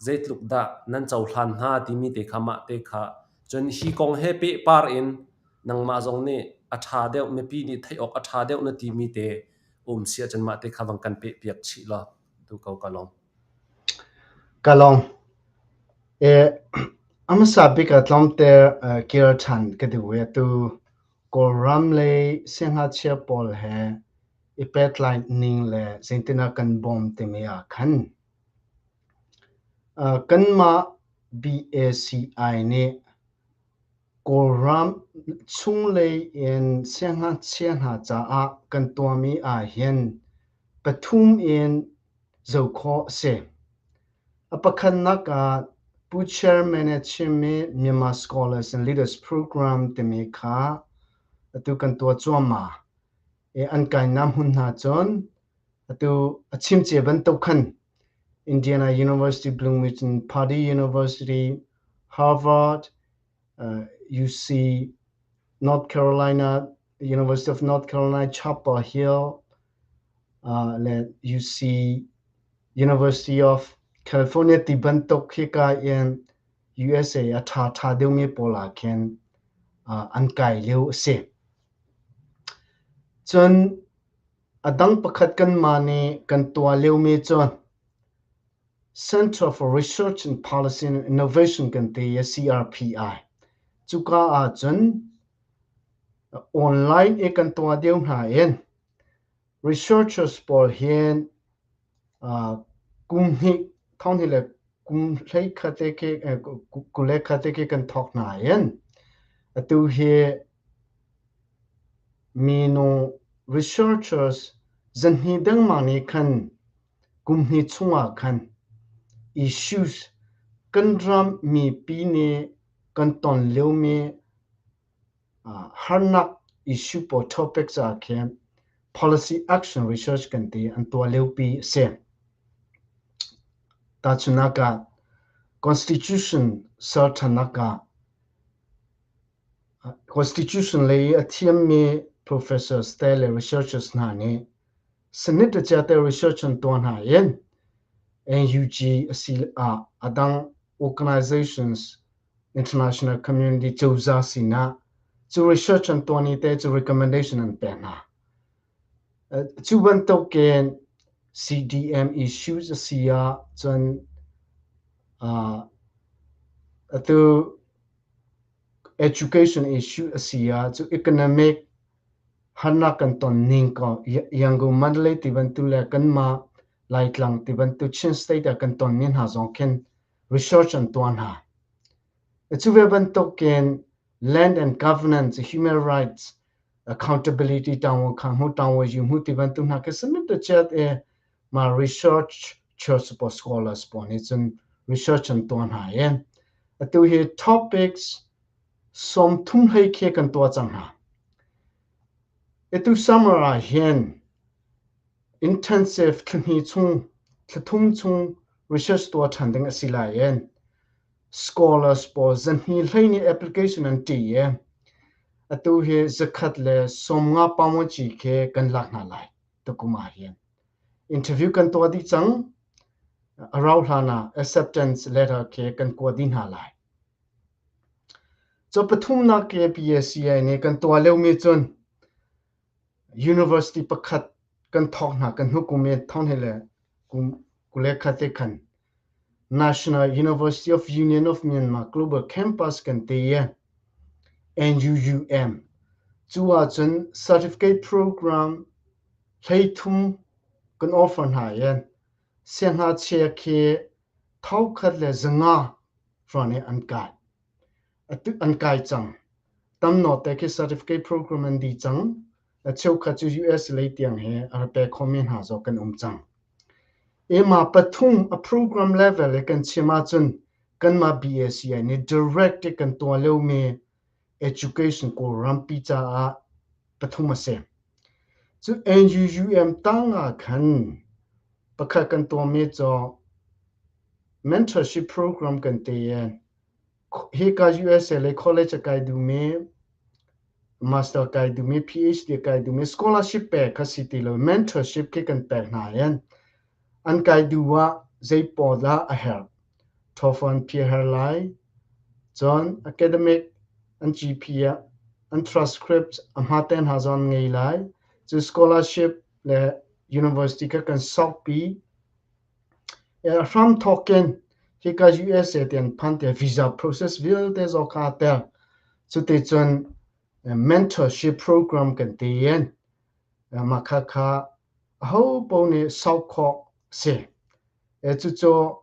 zeitluk dah nan cohlan hna timi te kha mah te kha cun hi kong he pehpar in nangmah zong nih a ṭha deuh mipi nih theih awk a ṭha deuh na timi te um si ahcun mah te kha vang kan peh piak chih law tu ko ka lawm. Ka lawm. A hmasa bik ah tlawmte kir ṭhan ka duh i atu Kawlram lei siangngakchia pawl he i pehtlai ning le zeitin ah kan bawm timi ah khan kanmah BACI nih Kawlram chunglei in siangngakchia hna caah kan tuahmi ahhin pathum in zoh khawh a si. A pakhatnak ah Pu Chairman nih a chimmi Myanmar Scholars and Leaders Program timi kha atu kan tuah cuahmah. I an kainak hmun hna cun atu a chim cia bantuk khan Indiana University, Bloomington, Purdue University, Harvard, UC, North Carolina, University of North Carolina, Chapel Hill, le UC University of California ti bantuk hika in USA a ṭha ṭha deuhmi pawl ah khin an kai lio a si. Cun a dang pakhat kanmah nih kan tuah liomi cu Center for Research and Policy and Innovation kan ti i CRPI. Cuka ahcun online i kan tuah deuh hna in Researchers pawl hin kum hnih thonghnih le kum hleikhat te khi 21 te khi kan thawk hna in atu hi minu researchers zanhnih dengmang nih khan kum hnih chungah khan issues kan ram mipi nih kan ton liomi Harnak issue pawl topic caah khin policy action research kan ti an tuah liopi a si. Tahchunhnak ah constitution ser ṭhannak ah constitution lei i a thiammi professors te le researchers hna nih Senate te research an tuah hna in NUG asiloah a dang organizations international community cozah sinah cu research an tuah ni te cu recommendation an pek hna. Cu bantukin CDM issues a si ah cun atu education issue a si ah cu economic harnak kan ton ning ko Yangon Mandalay ti bantuk le kanmah Laitlang ti bantuk Chin state ah kan ton mi hna zong khin research an tuah hna. Cu ve bantukin land and governance, human rights, accountability tangwo khang tangwo yu mu ti bantuk hna khi submit to chat e ma research church po scholars po nih cun research an tuah hna i atu hi topics 30 hlei khi kan tuah cang hna. Atu summer ah hin intensive thlahnih chung thlathum chung research tuah ṭhan ding a si lai in scholars pawl zahnih hlei nih application an ṭi i. Atu hi 150 pamuci khi kan lak hna lai tukum ah hin. Interview kan tuah dih cang. A rau hlan ah acceptance letter khi kan kuat dih hna lai. Cu pathumnak ke PACI nih kan tuah liomi cun University pakhat kan thawk hna kan hnu kum i thong he le kum 21 te khan National University of Union of Myanmar Global Campus kan ti i NUUM. Cu ahcun certificate program 13 kan offer hna i siangngakchia khi 1500 hrawng nih an kai. An kai cang. Tam nawte khi certificate program an dih cang. A cheukhat cu US lei tiang he a ra pe khomi hna zong kan um cang. Ema pathum a program level i kan chim ahcun kanmah BACI nih direct i kan tuah liomi education Kawlrampi caah pathum a si. Cu NUUM tang ah khan pakhat kan tuahmi cu mentorship program kan ti i hika USA lei college a kai duhmi master kai duhmi PhD kai duhmi scholarship pek kha si ti lo mentorship khi kan pek hna i an kai duh ah zei pawl dah a herh TOEFL an phir her lai cun academic an GPA an transcript a hmate hna zong an ngei lai cu scholarship le university kha kan sokpi Hramthawk in hika USA ti an phan tiah visa process vialte zong kha aa tel. Cuticun mentorship program kan ti in mah khakha ahopaoh nih sok khawh a si. Cucu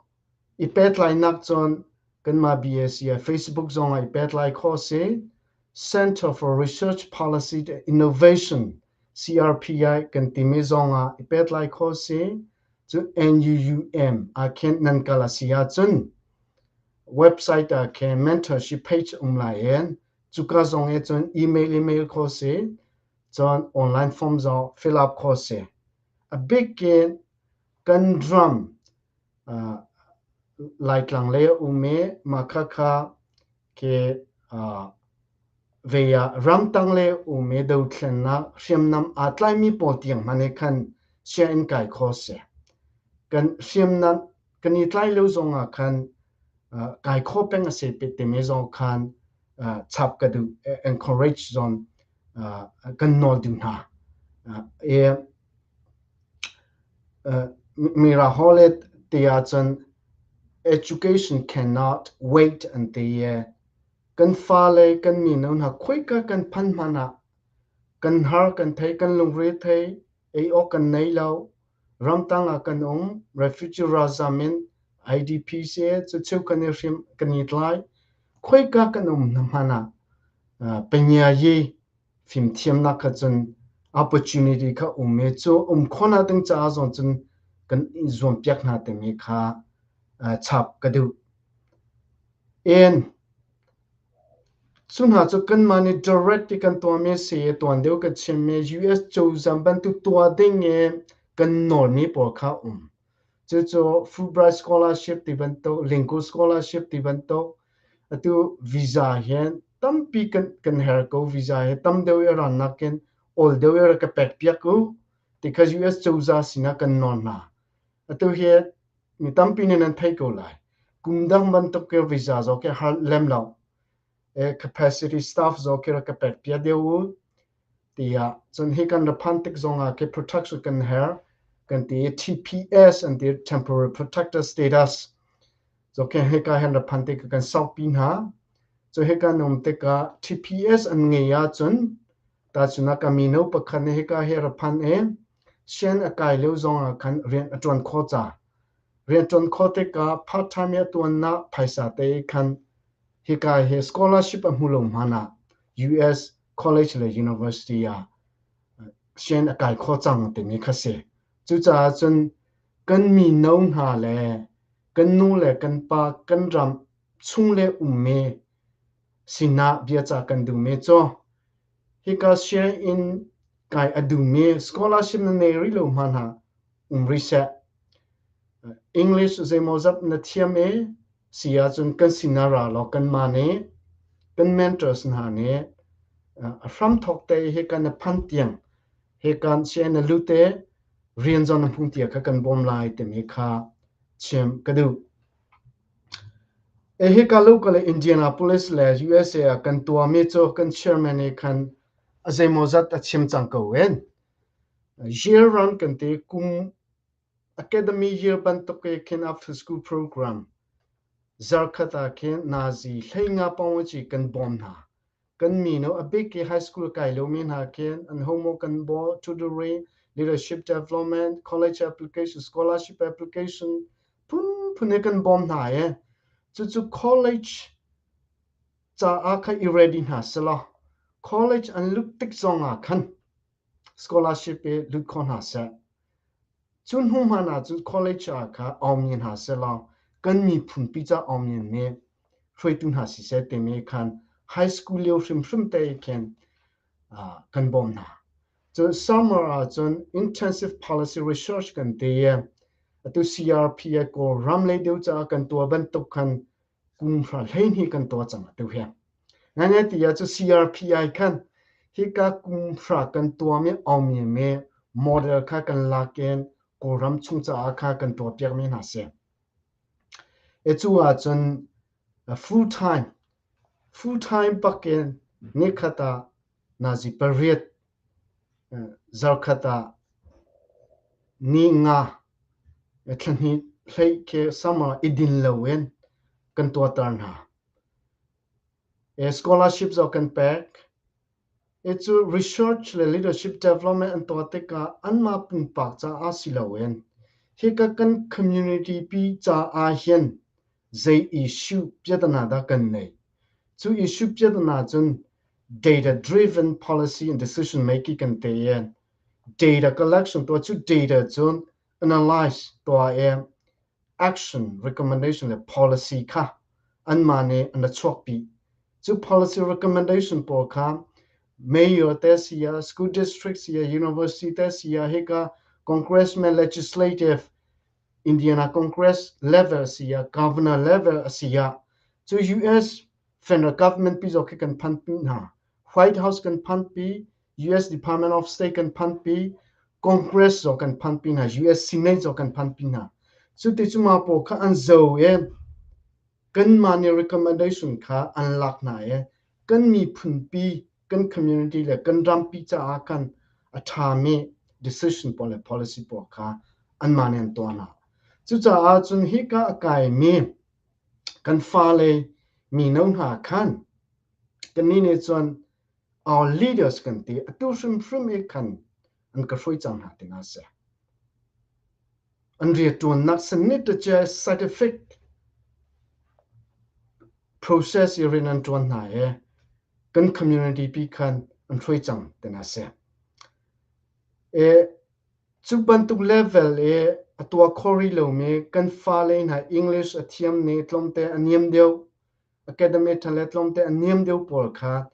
i pehtlainak cun kanmah BAC ah Facebook zong ah i pehtlai khawh a si. Center for Research Policy and Innovation CRPI kan timi zong ah i pehtlai khawh a si. Cu NUUM ah khin nan kal a si ahcun website ah khin mentorship page um lai in cuka zong i cun email email khawh si. Cun online form zong fill up khawh si. A bik in kan ram Laitlang lei a um i mah khakha khi ve ah ramtang le um i dothlennak hriamnam aa tlaimi pawl tiang hmanh he khan sianginn kai kho si. Kan hriamnam kan i tlai lo zong ah khan kai kho peng a si timi zong khan chap ka duh encourage zong kan nawl duh hna. Mira Hawlet ti ahcun education cannot wait an ti i kan fale kan mino hna khoika kan phanh hmanh ah kan har kan thei kan lungre thei ei awk kan nei lo ramtang ah kan um refugee ralzam in IDP si cucu kan i hrim kan i tlai khoika kan um hna hmanh ah panya-yi fimthiamnak kha cun opportunity kha um i cu um khawhnak ding caah zong cun kan i zuampiak hna timi kha chap ka duh. En cu hna cu kanmah nih direct i kan tuahmi si i tuan deuh ka chimmi US cozah bantuk tuah ding i kan nawlmi pawl kha um. Cucu Fulbright scholarship ti bantuk, Lincoln scholarship ti bantuk, atu visa hin tampi kan kan her ko visa hi tam deuh i rannak in awl deuh i rak ka pek piak u ti kha US cozah sinah kan nawl hna. Atu hi mi tampi nih nan theih ko lai. Kum dang bantuk ke visa zong khi har lem lo. Capacity staff zong khi rak ka pek piak deuh u tiah cun hi kan ra phan tik zong ah khi protection kan her kan ti i TPS an ti temporary protected status so khi hika hen ra phan tik kan saupi hna cu hika num tikah TPS an ngei ahcun tahchun ah ka mino pakhat nih hika he ra phan i sian a kai lio zong ah khan rian a ṭuan khawh ca rian ṭuan khawh tikah part time i a tuannak phaisa te khan hika hi scholarship a hmu lo hmanh ah US college le university ah sian a kai kho cang timi kha si. Cucaah cun kan mino hna le kan nu le kan pa kan ram chung le ummi sinah biacah kan duhmi cu hika sianginn kai a duhmi scholarship na nei rih lo hmanhah um rih seh. English zeimawzat na thiam i si ahcun kan sinah ra law kanmah nih kan mentors hna nih. A hramthawk te hi kan na phan tiang he kan sian na lute rian zong na hmung tia kha kan bawm lai timi kha chim ka duh. E hika local Indianapolis le USA ah kan tuahmi cu kan chairman nih khan a zeimawzat a chim cang ko en. Year round kan ti kum academy year bantuk i khin after school program zarkhat ah khin nazi hleinga pawng kan bawm hna. Kan mino a bik i high school kai lomi hna khin an homework kan bawh, tutoring, leadership development, college application, scholarship application phunphun he kan bawm hna i cucu college caah kha i ready hna selaw college an lut tik zong ah khan scholarship i lut kho hna seh. Cu hnu hmanh ahcun college ah kha aummi hna sehlaw kan miphunpi ca aummi nih hruaitu hna siseh timi khan high school lio hrimhrim te khin kan bawm hna. Cun summer ahcun intensive policy research kan ti i atu CRP Kawlram lei deuh caah kan tuah bantuk khan kum hra 12 kan tuah cang atu hi. Ngai ti ah cu CRPI khan hika kum hra kan tuahmi aumi me model kha kan lak in Kawlram chung caah kha kan tuah piakmi hna si. E cu ahcun full time full time bakin nikhat ah nazi pariat zarkhat ah ni nga thlahnih hlei khi summer i din loin kan tuahter hna. Scholarship zong kan pek. I cu research le leadership development an tuah tikah anmah pumpak caah si loin hika kan community pi caah hin zei issue piatana dah kan nei. Cu issue piatana cun data driven policy and decision making kan te i data collection tuah cu data cun analyze tuah i action recommendation le policy kha anmah nih an ra chuakpi. Cu policy recommendation pawl kha mayor te si ah, school district si ah, university te si ah, hika congressman legislative Indiana Congress level si ah, governor level a si ah, cu US federal government pi zong khi kan phan pi hna. White House kan phan pi, US Department of State kan phan pi, Congress zong kan phan pi hna, US Senate zong kan phan pi hna. Cu ti cu mah pawl kha an zo i kanmah nih recommendation kha an lak hna i kan miphun pi, kan community le kan rampi caah khan a ṭhami decision pawl le policy pawl kha anmah nih an tuah hna. Cucaah cun hika a kaimi kan fale mino hna khan kannih nih cun our leaders kan ti atu hrimhrim i khan an ka hruai cang hna tina si. An rianṭuannak sanit te scientific process i rian an ṭuan hna i kan community pi khan an hruai cang tina si. E, cu bantuk level i a tuah kho rih lomi kan fale hna English a thiam nih tlawmte a niam deuh academic ṭha le tlawmte a niam deuh pawl kha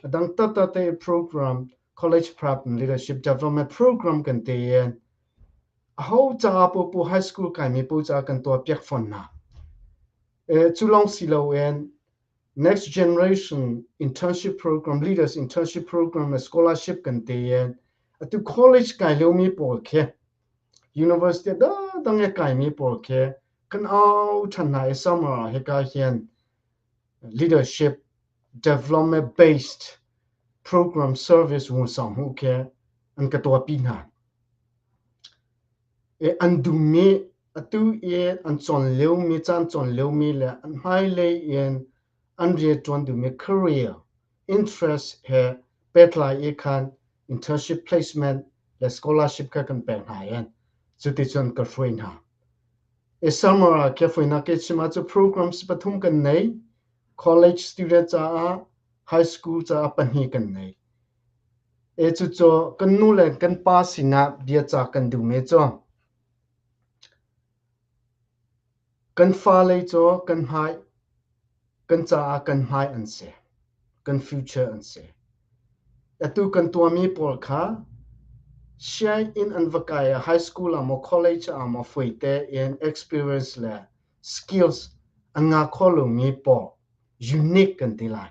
a dang taktak te program college prep and leadership development program kan ti i aho caah pupu high school kaimi pu caah kan tuah piak fawn hna. E, cu lawng si loin next generation internship program leaders internship program le scholarship kan ti i atu college kai lomi pawl khi university dang e kaimi pawl khi kan au ṭhan hna i summer ah hika hian leadership development based program service wungsang hu khi an ka tuahpi hna. E an dummi atu i an cawn liomi caan cawn liomi le an hmailei in an rianṭuan duhmi career interest he pehtlai i khan internship placement le scholarship kha kan pek hna i cuticun ka hruai hna. I summer ah khefuinak ke chim ah cu programs pathum kan nei. College student caah high school caah pahnih kan nei. E cucu kan nu le kan pa sinah bia ca kan duh me cu kan fale cu kan hmai kan caah kan hmai an si. Kan future an si. Atu kan tuahmi pawl kha sianginn an va kai ah high school ah maw college ah maw fuite in experience le skills an ngah kho lomi pawl unique kan ti lai.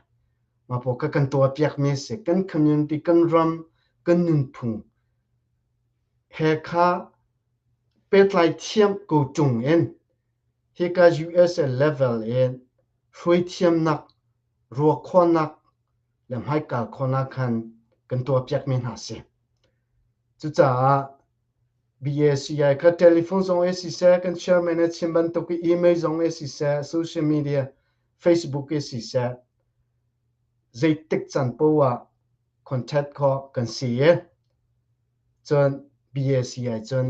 Mah pawl kha kan tuahpiakmi a si. Kan community, kan ram, kan nunphung he kha pehtlai thiam ko ṭung in hika USA level in hruaithiamnak, ruakhawhnak le hmaikal khawhnak khan kan tuahpiakmi hna a si. Cucaah BACI kha telephone zong in siseh, kan chairman a chim bantuk i email zong in siseh, social media, Facebook in siseh, zeitik caan paoh ah contact khawh kan si i cun BACI cun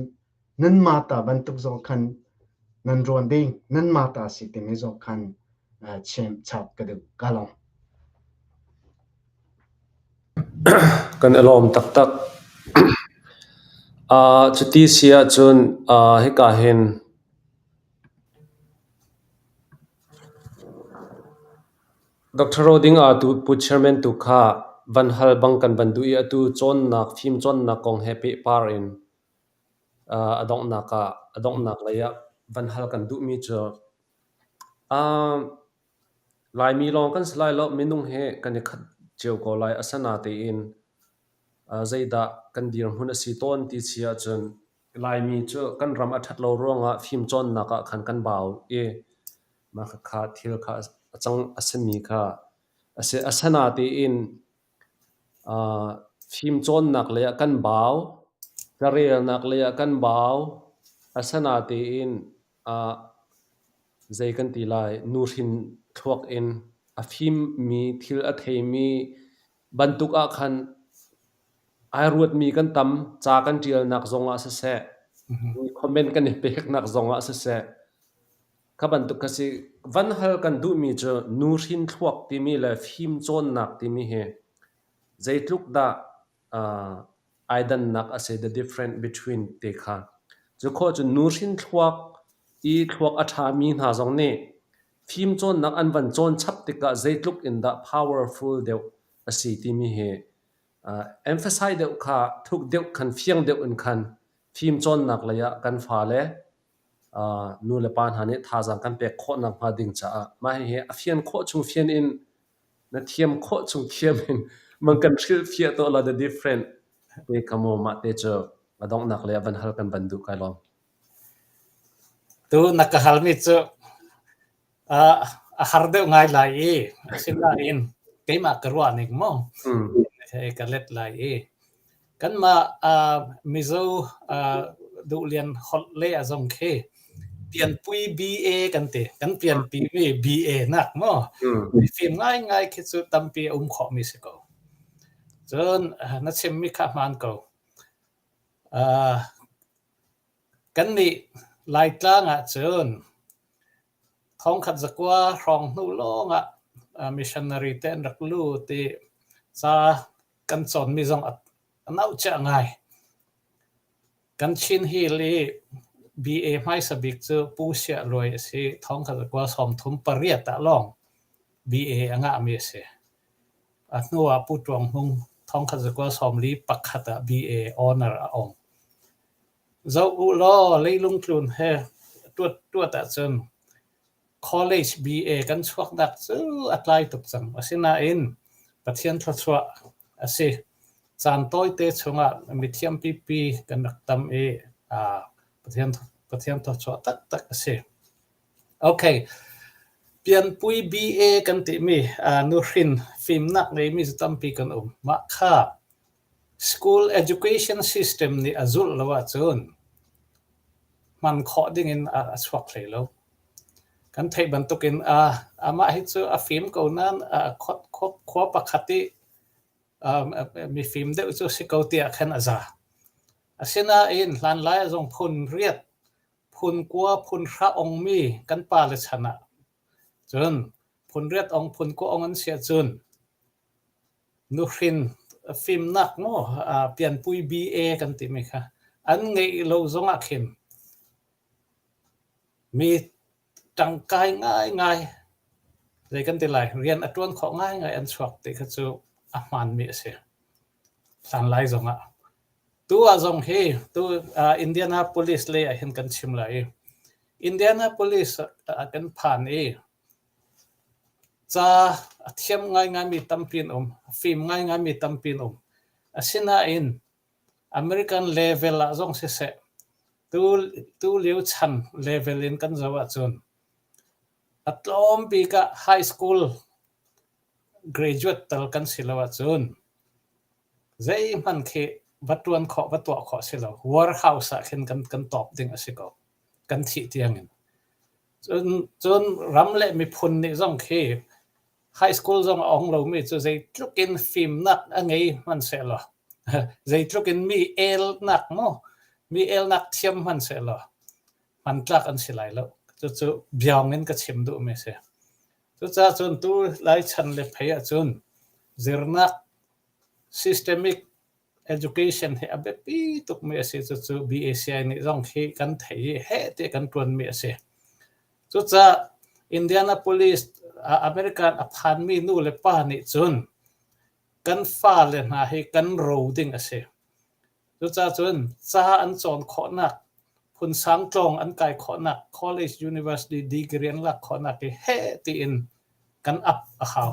nanmah ta bantuk zong khan nan rawn ding, nanmah ta si timi zong khan chim chap ka duh. Ka lawm. Kan i lawm taktak. Cuti si ahcun hika hin Doctor Roding ah tu Pu Chairman tu kha van hal bang kan van duh i atu cawnnak fimcawnnak kong he pehpar in a donghnak ah a donghnak lei ah van hal kan duhmi cu Laimi lawng kan si lai lo, minung hi kan i khat cio ko lai. Asinain zeidah kan dirhmun a si tawn ti si ahcun Laimi cu kan ram a ṭhat lo ruangah fimcawnnak ah khan kan bau i mah khakha thil kha a cang a simi kha a si. Asinain fimcawnnak lei ah kan bau, carelnak lei ah kan bau. Asinain zei kan ti lai, nuhrin thluak in a fimmi thil a theimi bantuk ah khan ai ruatmi kan tam. Ca kan ṭialnak zongah siseh, comment kan i peknak zongah siseh, kha bantuk kha si. Van hal kan duhmi cu nuhrin thluak timi le fimcawnnak timi hi zeitluk dah ai dannak a si, the difference between ti kha. Cu khawh cun nuhrin thluak i thluak a ṭhami hna zong nih fimcawnnak an van cawn chap tikah zeitluk in dah powerful deuh a si timi hi emphasize deuh kha thuk deuh khan fiang deuh in khan fimcawnnak lei ah kan fale nu le pa hna nih thazaang kan pek khawh nakhnga ding caah mah hihi a fian khawh chung fian in Na thiam khawh chung thiam in mang kan hrilhfiah tuah law the different te kha maw mah te cu a donghnak lei ah van hal kan van duh kai lawm. Tu na ka halmi cu a har deuh ngai lai i asinain keimah ka ruah ning maw ka let lai i Kanmah Mizo Duhlian holh le a zong khi pianpui BA kan ti. Kan pianpi mi BA nak maw? Mifim ngaingai khi cu tampi a um khawhmi si ko. Cun na chimmi kha hmaan ko. Kannih Laitlang ahcun thongkhat zakua hrawng hnu lawngah missionary te an rak lut i ca kan cawnmi zong a nauhciah ngai. Kan Chin Hill i BA hmaisa bik cu Pu Siah Luai a si. Thongkhat zakua 38 ah lawng BA a ngahmi a si. A hnu ah Pu Ṭuang Hmung thongkhat zakua 41 ah BA honor a ong. Zoh u law leilung tlun he tuat ahcun college BA kan chuaknak cu a tlai tuk cang. Asinain Pathian thluachuah a si. Caan tawite chungah mithiam pipi kan rak tam i Pathian Pathian thluachuah taktak a si. Okay. Pianpui BA kan timi nuhrin fimnak ngeimi cu tampi kan um. Mah kha School education system nih a zulh lo ahcun hman khawh dingin a chuak hlei lo. Kan theih bantukin amah hi cu a fim ko nain khua pakhat i mifim deuh cu si ko tiah khan a za. Asinain hlanlai ah zong phun riat, phun kua, phun hra ongmi kan pale chan ah cun phun riat ong, phun kua ong an si ahcun Nuhrin fimnak maw pianpui BA kan timi kha an ngeih lo zongah khin mi ṭangkai ngaingai zei kan ti lai rian a ṭuan khawh ngaingai an chuak ti kha cu a hmaanmi a si. Hlanlai zongah. Tu ah zong hi tu Indianapolis lei ah hin kan chim lai i Indianapolis ah kan phan i. Ca a thiam ngaingaimi tampi an um. A fim ngaingaimi tampi an um. Asinain American level ah zong siseh, tu, tu lio chan level in kan zoh ahcun a tlawm bik ah high school graduate tal kan si lo ahcun zeihmanh khi va ṭuan khawh, va tuah khawh a si lo. Warehouse ah khin kan, kan tawp ding a si ko. Kan thih tiangin. Cun, cun ram le miphun nih zong khi high school zong a ong lomi cu zeitluk in fimnak a ngei hmanhsehlaw zeitluk in mi elnak maw mi elnak thiam hmanhsehlaw hmantlak an si lai lo. Cucu biaung in ka chim duhmi a si. Cucaah cun tu lai chan le phei ahcun zirnak systemic education hi a biapi tukmi a si. Cucu BACI nih zong khi kan theih i heh tiah kan ṭuanmi a si. Cucaah Indianapolis American a phanmi nu le pa nih cun kan fale hna hi kan ro ding a si. Cucaah cun ca an cawn khawhnak, phunsang tlawng an kai khawhnak, college university degree an lak khawhnak hi heh tiin kan ap a hau.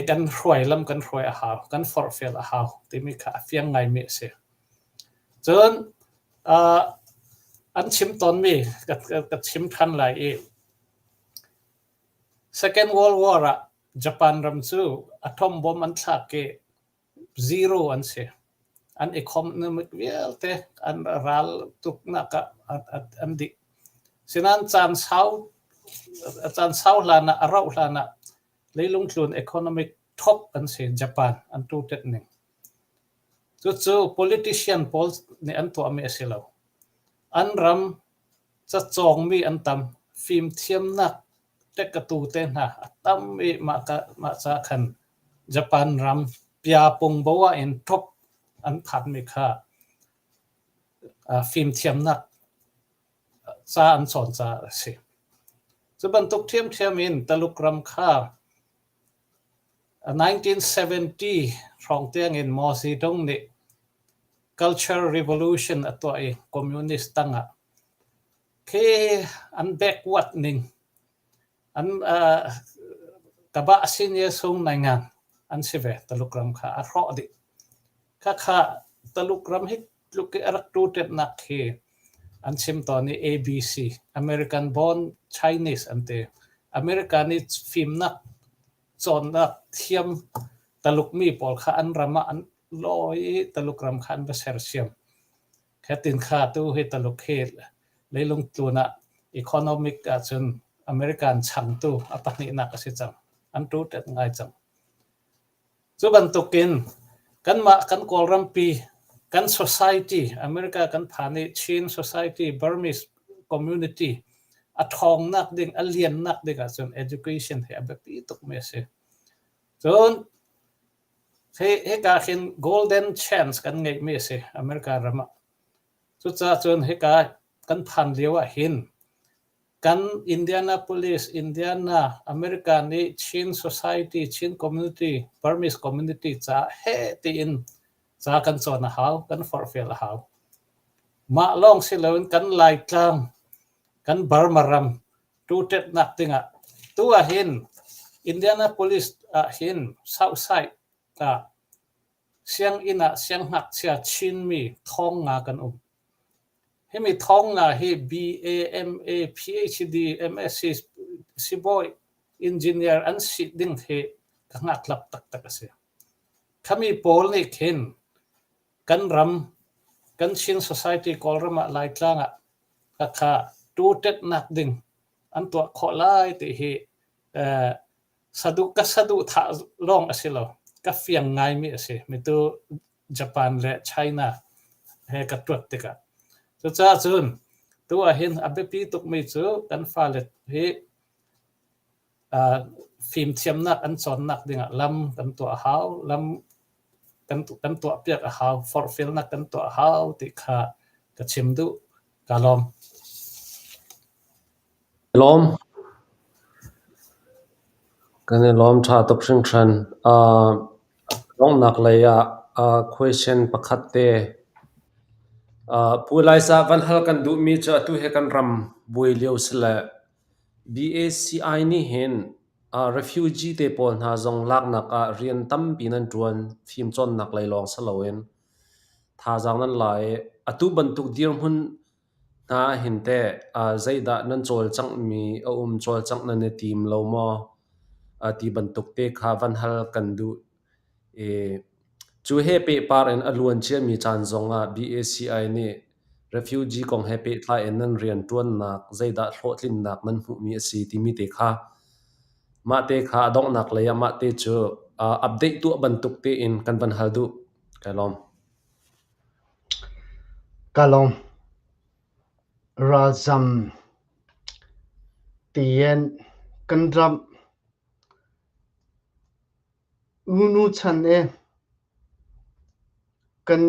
Kan hruai lam kan hruai a hau, kan forhfial a hau timi kha a fiang ngaimi a si. Cun an chim tawnmi ka chim ṭhan lai i Second World War ah Japan ram cu atom bomb an thlak i zero an si. An economic vialte an ral tuknak ah an dih. Sinain caan sau caan sau hlan ah a rauh hlan ah leilung tlun economic top an si Japan an tutet ning. Cucu politician pawl nih an tuahmi a si lo. An ram cacawngmi an tam. Fimthiamnak ṭekatu te hna a tam i mah ca khan Japan ram Piapungbo ah in top an phanmi kha fimthiamnak ca an cawn caah a si. Cu bantuk ṭhiamṭhiam in Taluk ram kha 1970 hrawng tiangin Mao Zedong nih Culture Revolution a tuah i Communist tangah khi an backward ning an kabah senior sung naingan an si ve Taluk ram kha a hrawh dih. Khakha Taluk ram hi tluk i a rak tuṭetnak khi an chim tawn i ABC, American born Chinese an ti. America nih fimnak cawnnak thiam Taluk mi pawl kha an ram ah an lawi i Taluk ram kha an va sersiam. Khatin kha tu hi Taluk hi leilung tlun ah economic ahcun American changtu a pahnihnak a si cang. An tuṭet ngai cang. Cu bantukin kanmah kan Kawlrampi kan society America kan phan i Chin society Burmese community a ṭhawngnak ding a liannak ding ahcun education hi a biapi tukmi a si. Cun hika hin golden chance kan ngeihmi a si America ram ah. Cucaah cun hika kan phan lio ah hin Kan Indianapolis, Indiana, America nih Chin Society, Chin Community, Burmese Community caah heh tiin ca kan cawn a hau, kan forhfial a hau. Mah lawng si loin kan Laitlang, kan Burma ram tuṭetnak dingah tu ahhin Indianapolis ah hin Southside ah sianginn ah siangngakchia Chinmi 9,000 kan um. Himi 9,000 hi BA, MA, PhD, MSc, sibawi, engineer an si ding hi ka hngatlap taktak a si. Khami pawl nih khin kan ram, kan Chin Society Kawlram ah Laitlang ah khakha tuṭetnak ding an tuah khawh lai ti hi ka saduhthah lawng a si lo. Ka fiang ngaimi a si. Mitu Japan le China he ka tuat tikah. Cucaah cun tu ahhin a biapi tukmi cu kan fale hi fimthiamnak an cawnnak dingah lam kan tuah a hau, lam kan tuahpiak a hau, forhfialnak kan tuah a hau ti kha ka chim duh. Ka lawm. Lawm. Kan i lawm ṭha tuk hringhran. Donghnak lei ah question pakhat te. Pu Laisa van hal kan duhmi cu atu hi kan ram buai lio si le BACI nih hin. Refugee te pawl hna zong laknak ah rian tampi nan ṭuan, fimcawnnak lei lawng si loin thazaang nan la i atu bantuk dirhmun hna ahhin teh zeidah nan cawlcanghmi a um, cawlcangh nan i tim lo maw ti bantuk te kha van hal kan duh. I cu he pehpar in a luan ciami caan zongah BACI nih refugee kong he pehtlai in nan rianṭuannak zeidah hlawhtlinnak nan hmuhmi a si timi te kha mah te kha a donghnak lei ah mah te cu update tuah bantuk tein kan van hal duh. Kai lawm. Ka lawm. Ralzam tiin kan ram Unu chan i kan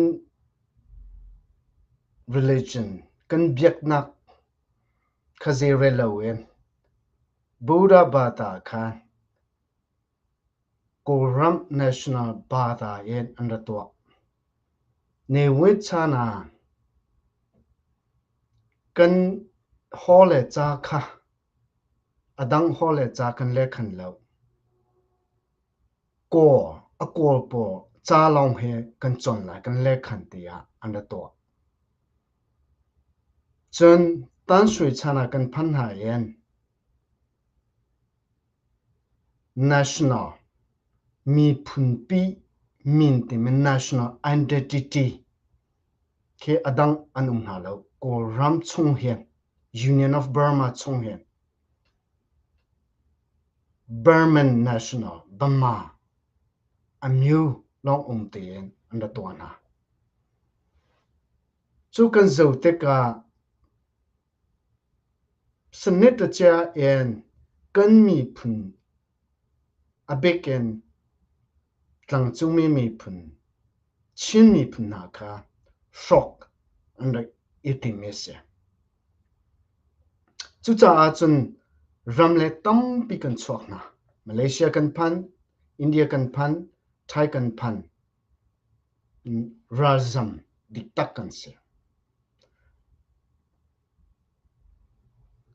religion, kan biaknak kha zeirel loin Buddha bata kha Kawlram National Bata in an ra tuah. Ne Win chan ah kan haw le ca kha A dang haw le ca kan le khan lo. Kaw, a kawl paw ca lawng he kan cawn lai kan le khan tiah an ra tuah. Cun Tansui chan ah kan phan hna in national miphunpi min timi national identity khi a dang an um hna lo. Kawlram chung hin Union of Burma chung hin Burman National Bama Amyu lawng um tein an ra tuah hna. Cu kan zoh tikah Senate cia in kan miphun a bik in tlangcungmi miphun Chin miphun hna kha hrawk an rak i tim i a si. Cucaah cun ram le tampi kan chuak hna. Malaysia kan phan, India kan phan, Thai kan phan. Ralzam diktak kan si.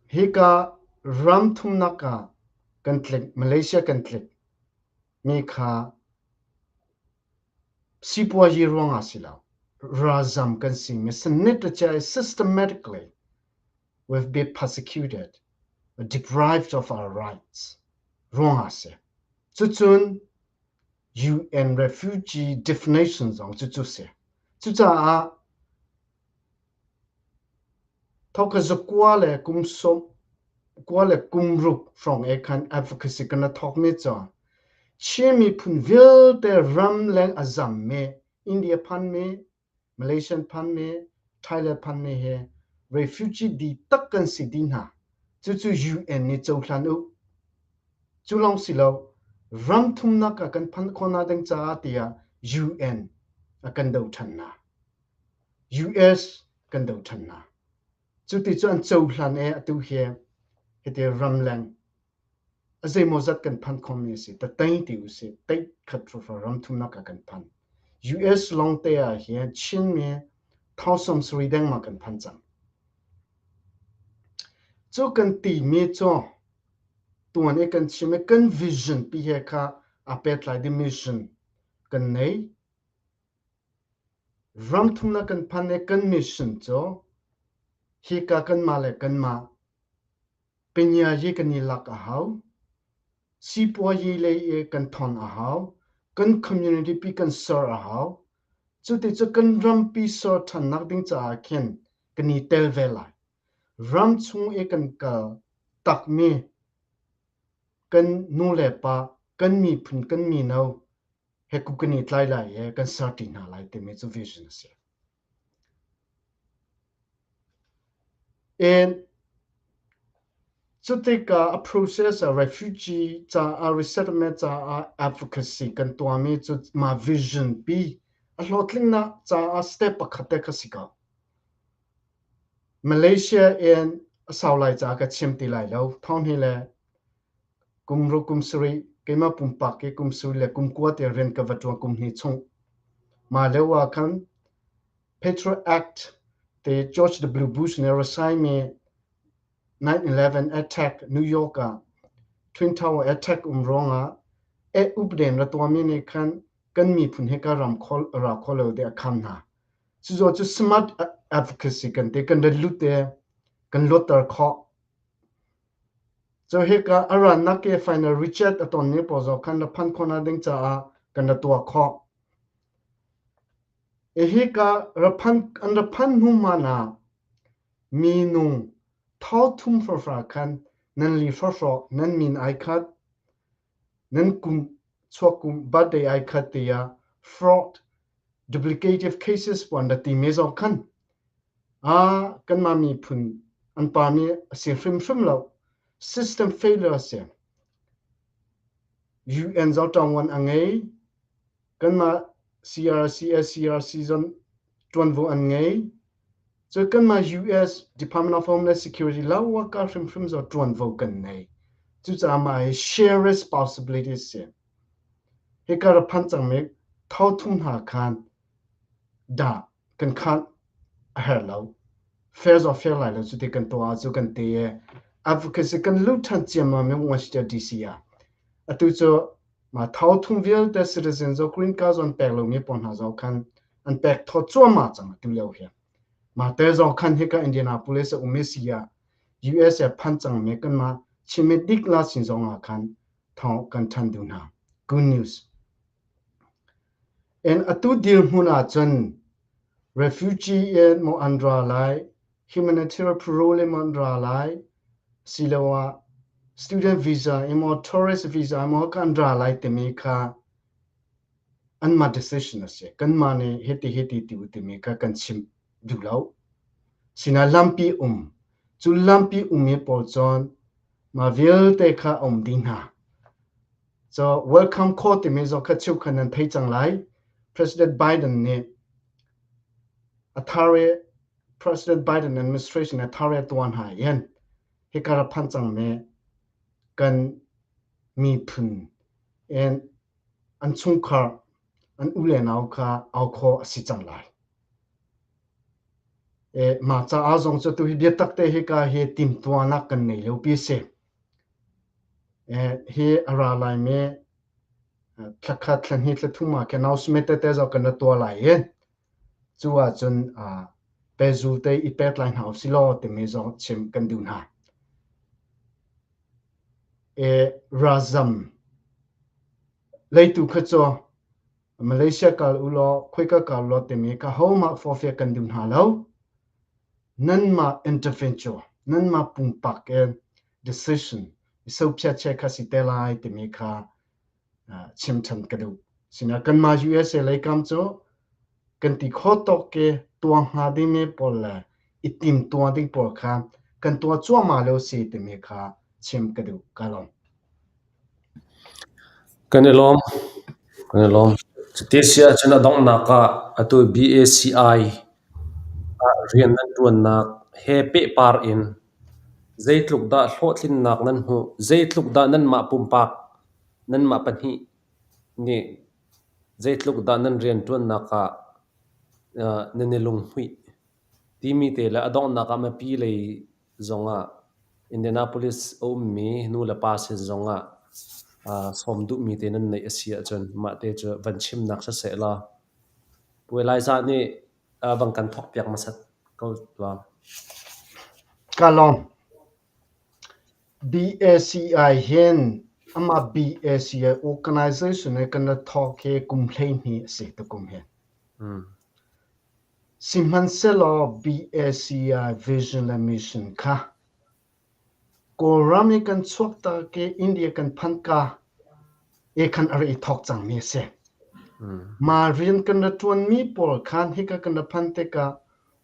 Hika ram thumnak ah kan tlik, Malaysia kan tlik mi kha Sipuazi ruangah si lo, ralzam kan simi sanitary systematically we've been persecuted, deprived of our rights ruangah si. Cucun UN refugee definition zong cucu si. Cucaah Thawk ka zakua le kum sawm kua le kum ruk hrawng e khan advocacy kan ra thawkmi cu Chin miphun vialte ramleng a zammi India phanmi, Malaysian phanmi, Thailand phanmi he refugee dih tak kan si dih hna. Cucu UN nih cohlan u. Cu lawng si lo, ram thumnak ah kan phanh khawhnak ding caah tiah UN a kan doh ṭhan hna. US kan doh ṭhan hna. Cuti cu an cohlan i atu hi hiti ramleng a zeimawzat kan phan khomi a si. Tatei ti usih, tate khat hrawhhraw ram thumnak ah kan phan. US lawngte ah hin Chinmi 1070 dengmang kan phan cang. Cu kan timi cu tuan i kan chim i kan vision pi he kha aa pehtlai ding mission kan nei. Ramthumnak kan phan i kan mission cu hika kanmah le kanmah pinyayi kan i lak a hau, sipuayi lei i kan thawn a hau, kan community pi kan ser a hau. Cuti cu kan rampi ser ṭhannak ding caah khin kan i tel ve lai. Ram chung i kan kal takmi kan nu le pa, kan miphun, kan mino he kum kan i tlai lai i kan serṭi hna lai timi cu vision a si. And cutikah a process a refugee caah resettlement caah advocacy kan tuahmi cu mah vision pi a hlawhtlingnak caah step pakhat te kha si ko. Malaysia in a sau lai caah ka chim ti lai lo. Thong hi le Kum ruk kum sarih keimah pumpak i kum sarih le kum kua te rian ka va ṭuan kum hnih chung. Mah lio ah khan Patriot Act te George W. Bush nih a ra saimi 9/11 attack New York ah. Twin Tower attack um ruangah eh updem ra tuahmi nih khan kan miphun hi ka ram kho ra kho lo de a kham hna. Cuzo cu smart advocacy kan te kan ra lut te kan luatter khawh. Cu hika a rannak ke final reject a tonmi pawl zong khan ra phan khawhnak ding caah kan ra tuah khawh. Hika ra phan an ra phan hnu hmanh ah minung thauthum hrawhra khan nan li hrawhrawh nan min ai khat nan kum chuak kum birthday ai khat tiah fraud duplicative cases puan ra ti me zong khan a kanmah miphun an pa mi a si hrimhrim lo system failure a si UN zong ṭangwan a ngei kanmah CRC SCRC zong ṭuanvo an ngei cu kanmah US Department of Homeland Security lawaka hrimhrim zong ṭuanvo kan nei cucaah mah hi share responsibility si hika ra phan cangmi thothum hna khan dah kan khan a herh lo fair zong fair lai lo cuti kan tuah cu kan te i advocacy kan lut ṭhan ciammam i Washington DC ah atu cu ma thauthum vialte citizen zo green card zon pek lomi pawl hna zong khan an pek thaw cuahmah cang atu lio hi ma te zong khan hika Indianapolis a um i si ah USA phan cangmi kanmah Chinmi dik la sin zong ah khan thawng kan ṭhan duh hna good news And atu dirhmun ahcun refugee in maw an ra lai, humanitarian parole in maw an ra lai, siloah student visa in maw tourist visa in maw kan ra lai timi kha anmah decision a si. Kanmah nih hiti hiti ti u timi kha kan chim duh lo. Sinain lampi um. Cu lampi um i pawl cun mah vialte kha a um dih hna. So welcome call timi zong kha cheukhat nan thei cang lai. President Biden nih a thar i President Biden administration a thar i tuan hna hin hika ra phan cangmi kan miphun and an chungkhar an u le nau kha au khawh a si cang lai. E, mah caah zong cu tu hi biatak te hika hi timtuanak kan nei lo pi si. Hi a ra laimi thla khat, thla hnih, thla thum ah khin announcement tete zong kan ra tuah lai i cu ahcun pehzul te i pek lai hna usih law timi zong chim kan duh hna. Ralzam leitu kha cu Malaysia kal u law khoika kal law timi kha hohmah forfeit kan duh hna lo. Nanmah intervention, nanmah pumpak in decision sophiache kha si te lai timi kha chim than ka duh. Sina kanmah USA lei kam cu kan ti kho tawk ke tuah hnga dingmi pawl le i tim tuah ding pawl kha kan tuah cuahmah lo si timi kha chim ka duh. Ka lawm. Kan i lawm. Kan i lawm. Cuti si ahcun a donghnak ah atu BACI ah rian nan ṭuannak he pehpar in Zeitluk dah hlawhtlinnak nan hmuh? Zeitluk dah nanmah pumpak, nanmah pahnih nih zeitluk dah nan rianṭuannak ah nan i lunghmuih timi te le a donghnak ah mipi lei zongah Indianapolis a ummi nu le pa sin zongah sawm duhmi te nan neih a si ahcun mah te cu van chimnak siseh law Pu Elijah nih van kan thawkpiak hmasat ko tuah. Ka lawm. BACI hin amah BACI organization he kan ra thawk hi kum 12 a si tukum hi. Sihmanhsehlaw BACI vision le mission kha Kawlram i kan chuaktak i India kan phanka i khan a rak i thawk cangmi a si. Mah rian kan ra ṭuanmi pawl khan hika kan ra phan tikah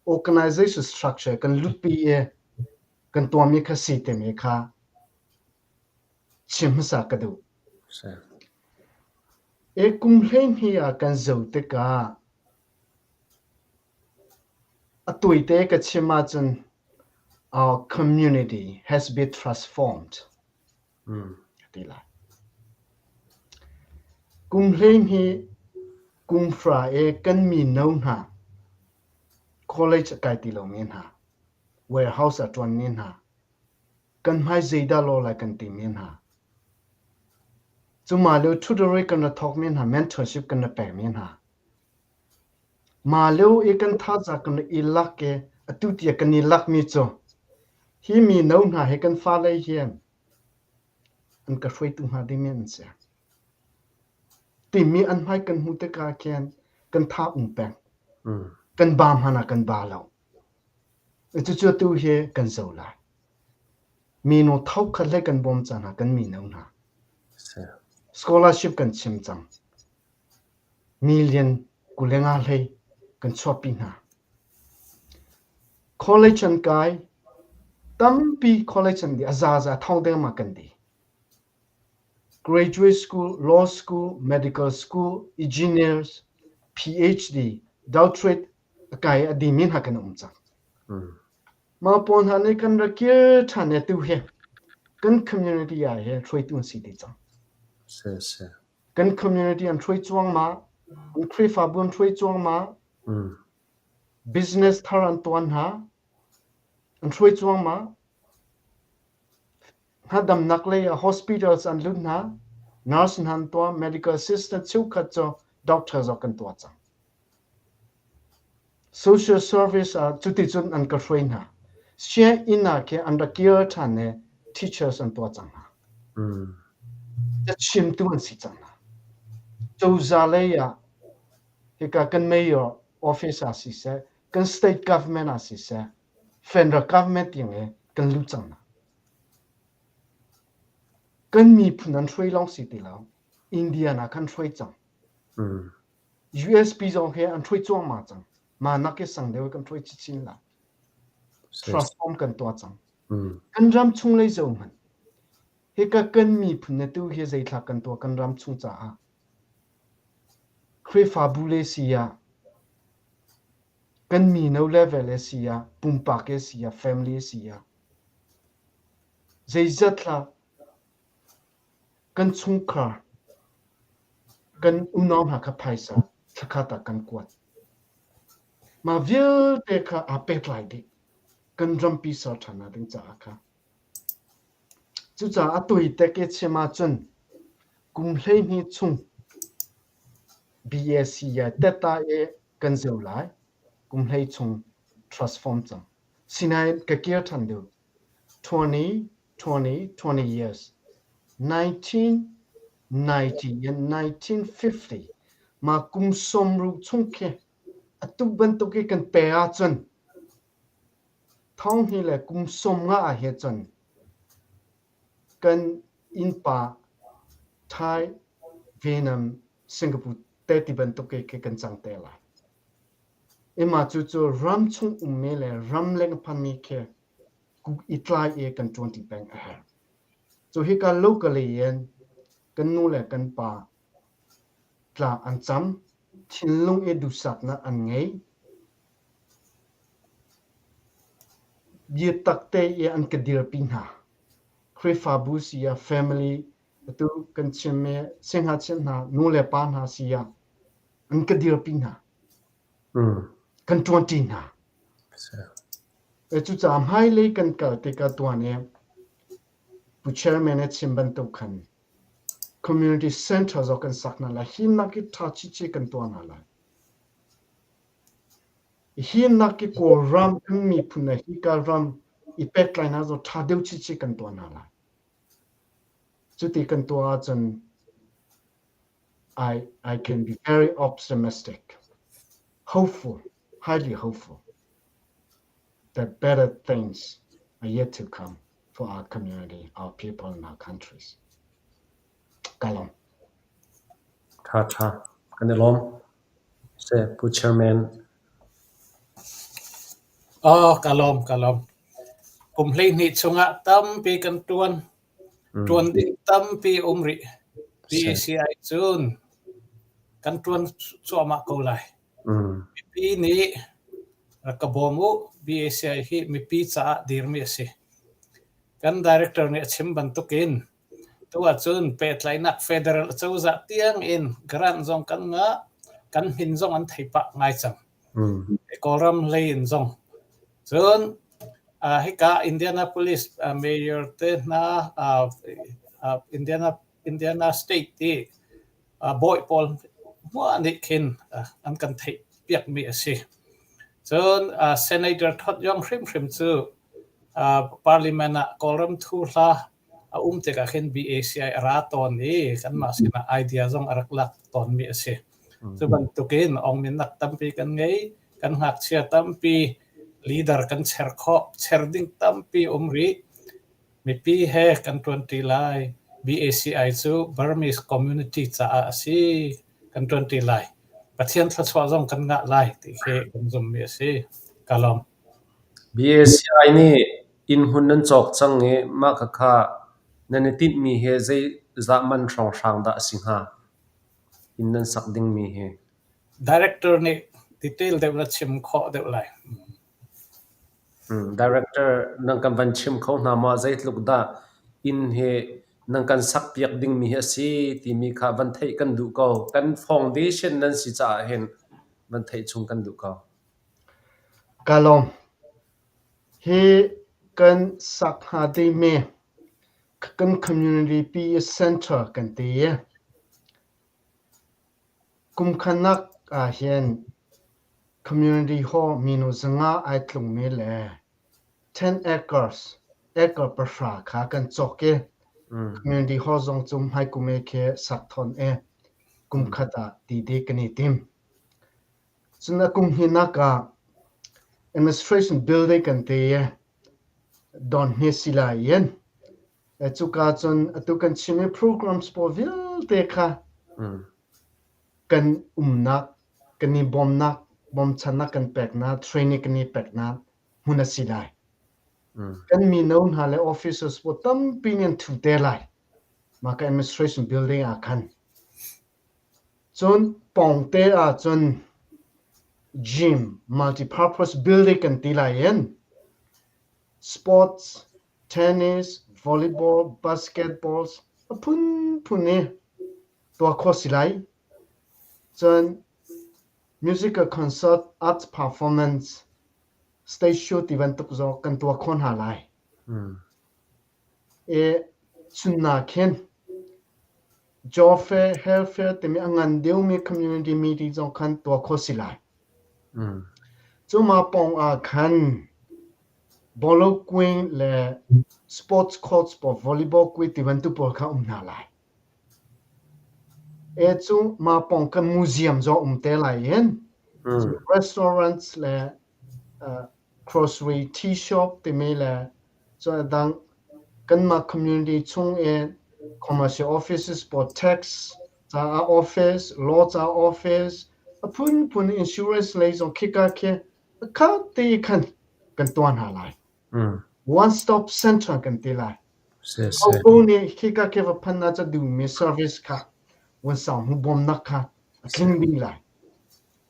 organization structure kan lutpi i kan tuahmi kha si timi kha chim hmasa ka duh. E kum 12 ah kan zoh tikah A tuite ka chim ahcun our community has been transformed ka ti lai. Kum 12 kum hra i kan mino hna college a kai ti lomi hna, warehouse a ṭuanmi hna, kan hmai zeidah lawh lai kan timi hna. Cu mah lio tutorial kan ra thawkmi hna mentorship kan ra pekmi hna. Mah lio i kan thazaang kan i lak i atu tiah kan i lakmi cu hi mino hna hi kan fale hian an ka hruaitu hnga dingmi an si. Timi an hmai kan hmuh tikah khin kan tha um peng. Kan ba hmanh ah kan ba lo. Cucu atu hi kan zo lai. Mino thokhat hlei kan bawm cang hna kan mino hna. Scholarship kan chim cang. Million 25 hlei kan chuahpi hna. College an kai. Tampi college an di. A zaza thong dengmang kan di. Graduate school, law school, medical school, engineers, PhD, doctorate a kai a dimi hna kan um cang. Mah pawl hna nih kan rak kir ṭhan i atu hi kan community ah hin hruaitu an si ti cang. Si si. Kan community an hruai cuangmah, an Khrihfabu an hruai cuangmah, business thar an tuan hna, an hruai cuangmah. Hngadamnak lei ah hospitals an lut hna, nurse hna an tuah, medical assistant cheukhat cu doctor zong kan tuah cang. Social service ah cuticun an ka hruai hna. Sianginn ah khin an rak kir ṭhan i teachers an tuah cang hna. Cachimtu an si cang hna. Cozah lei ah hika kan mayor office ah siseh, kan state government ah siseh, federal government tiang i kan lut cang hna. Kan miphun an hruai lawng si ti lo. Indian ah kan hruai cang. USP zong he an hruai cuahmah cang. Mah nak i sang deuh kan hruai chinchin lai. Transform kan tuah cang. Kan ram chung lei zo hmanh. Hika kan miphun na tu hi zeithla kan tuah kan ram chung caah. Khrihfabu le si ah kan mino level e si ah pumpak e si ah family e si ah zeizat hlah Kan chungkhar, kan unau hna kha phaisa thlakhat ah kan kuat. Mah vialte kha aa pehtlai dih. Kan rampi ser ṭhan ding caah kha. Cucaah a tuitek i chim ahcun kum 12 chung BAC teta i kan zeu lai. Kum hlei chung transform cang. Sinain ka kir ṭhan deuh. 20 20, 20 years. 1990 and 1950 ma kum sawmruk chung khi atu bantuk i kan pe ahcun thong hi le kum 50 ah he cun kan innpa Thai, Vietnam, Singapore te ti bantuk i khi kan cang te lai. Ima cu cu ram chung ummi le ram leng phanmi khi i tlai i kan ṭuanṭi peng a herh. Cu hika locally in kan nu le kan pa tla an cam, thinlung i duhsaknak an ngei. Biatak te i an ka dirpi hna. Khrihfabu si ah family atu kan chimmi siangngakchia hna nu le pa hna si ah an ka dirpi hna. Kan ṭuanṭi hna. Cucaah hmailei kan kal tikah tuan i Pu Chairman a chim bantuk khan community center zong kan sak hna lai. Himnak i ṭha chinchin kan tuah hna lai. Himnak i Kawlram kan miphun le hika ram i pektlainak zong ṭha deuh chinchin kan tuah hna lai. Cuti kan tuah ahcun I can be very optimistic, hopeful, highly hopeful that better things are yet to come for our community, our people, and our countries. Kalom. Tha tha. Kan i lawm. Se Pu Chairman. Oh, ka lawm, ka lawm. Kum 12 chungah tampi kan tuan. Ṭuan ding tampi a um rih. PACI cun kan ṭuan cuahmah ko lai. Mipi nih rak ka bawm u. BACI hi mipi caah dirmi a si. Kan director nih a chim bantukin tu ahcun pehtlaihnak federal acozah tiang in grant zong kan ngah, kan min zong an thei pah ngai cang. Kawlram lei in zong. Cun hika Indianapolis mayor te hna, Indiana Indiana State i bawi pawl hmuah nih khin an kan theih piakmi a si. Cun Senator Todd Young hrimhrim cu Parliament ah Kawlram thu hla a um tikah khin BACI a ra tawn i kanmah sinah idea zong a rak lak tawnmi a si. Cu bantukin ongminnak tampi kan ngei, kan ngakchia tampi leader kan cher khawh, cher ding tampi um rih. Mipi he kan ṭuanṭi lai. BACI cu Burmese community caah a si. Kan ṭuanṭi lai. Pathian thluachuah zong kan ngah lai ti khi kan zummi a si. Ka lawm. BACI nih inn hmun nan cawk cang i mah khakha nan i tinhmi hi zeizah man hrawnghrang dah a si hnga? Inn nan sak dingmi hi. Director nih detail deuh na chim khawh deuh lai. Director nan kan van chim kho hna maw? Zeitluk dah inn hi nan kan sakpiak dingmi hi a si timi kha van theih kan duh ko. Kan foundation nan si caah hin van theih chung kan duh ko. Ka lawm. Hi kan sak hnga dingmi kan community pi center kan ti i kum khatnak ah hin community hall minu zanga ai tlungmi le 10 acres acre pahra kha kan cawk i community hall zong cu hmaikum e khi sak thawn i kum khat ah ti dih kan i tim. Cun a kum hnihnak ah administration building kan ti i don hi si lai in cuka cun atu kan chim i programs pawl vialte kha kan umnak kan i bawmnak bawmchannak kan peknak training kan i peknak hmun a si lai. Kan mino hna le officers pawl tampi nih an thu te lai. Mah ka administration building ah khan. Cun pawngte ah cun gym multi-purpose building kan ti lai in sports, tennis, volleyball, basketballs a phunphun i tuah khawh si lai. Cun musical concert, arts performance, stage show ti bantuk zong kan tuah khawh hna lai. I chunnak khin Job fair, health fair timi a ngan deuhmi community meeting zong khan tuah khawh si lai. Cu mah pawng ah khan bawlung le sports court pawl volleyball kui ti bantuk pawl kha um hna lai. E cu mah pawng kan museum zong um te lai in restaurants le grocery tea shop timi le cun a dang kanmah community chung i commercial offices pawl tax caah office, law caah office, a phunphun insurance lei zong khika khi a khat te khan kan tuah hna lai. One stop center kan ti lai. Ko nih khika khi va phan na ca duhmi service kha vun sang mu bawmnak kha a tling ding lai.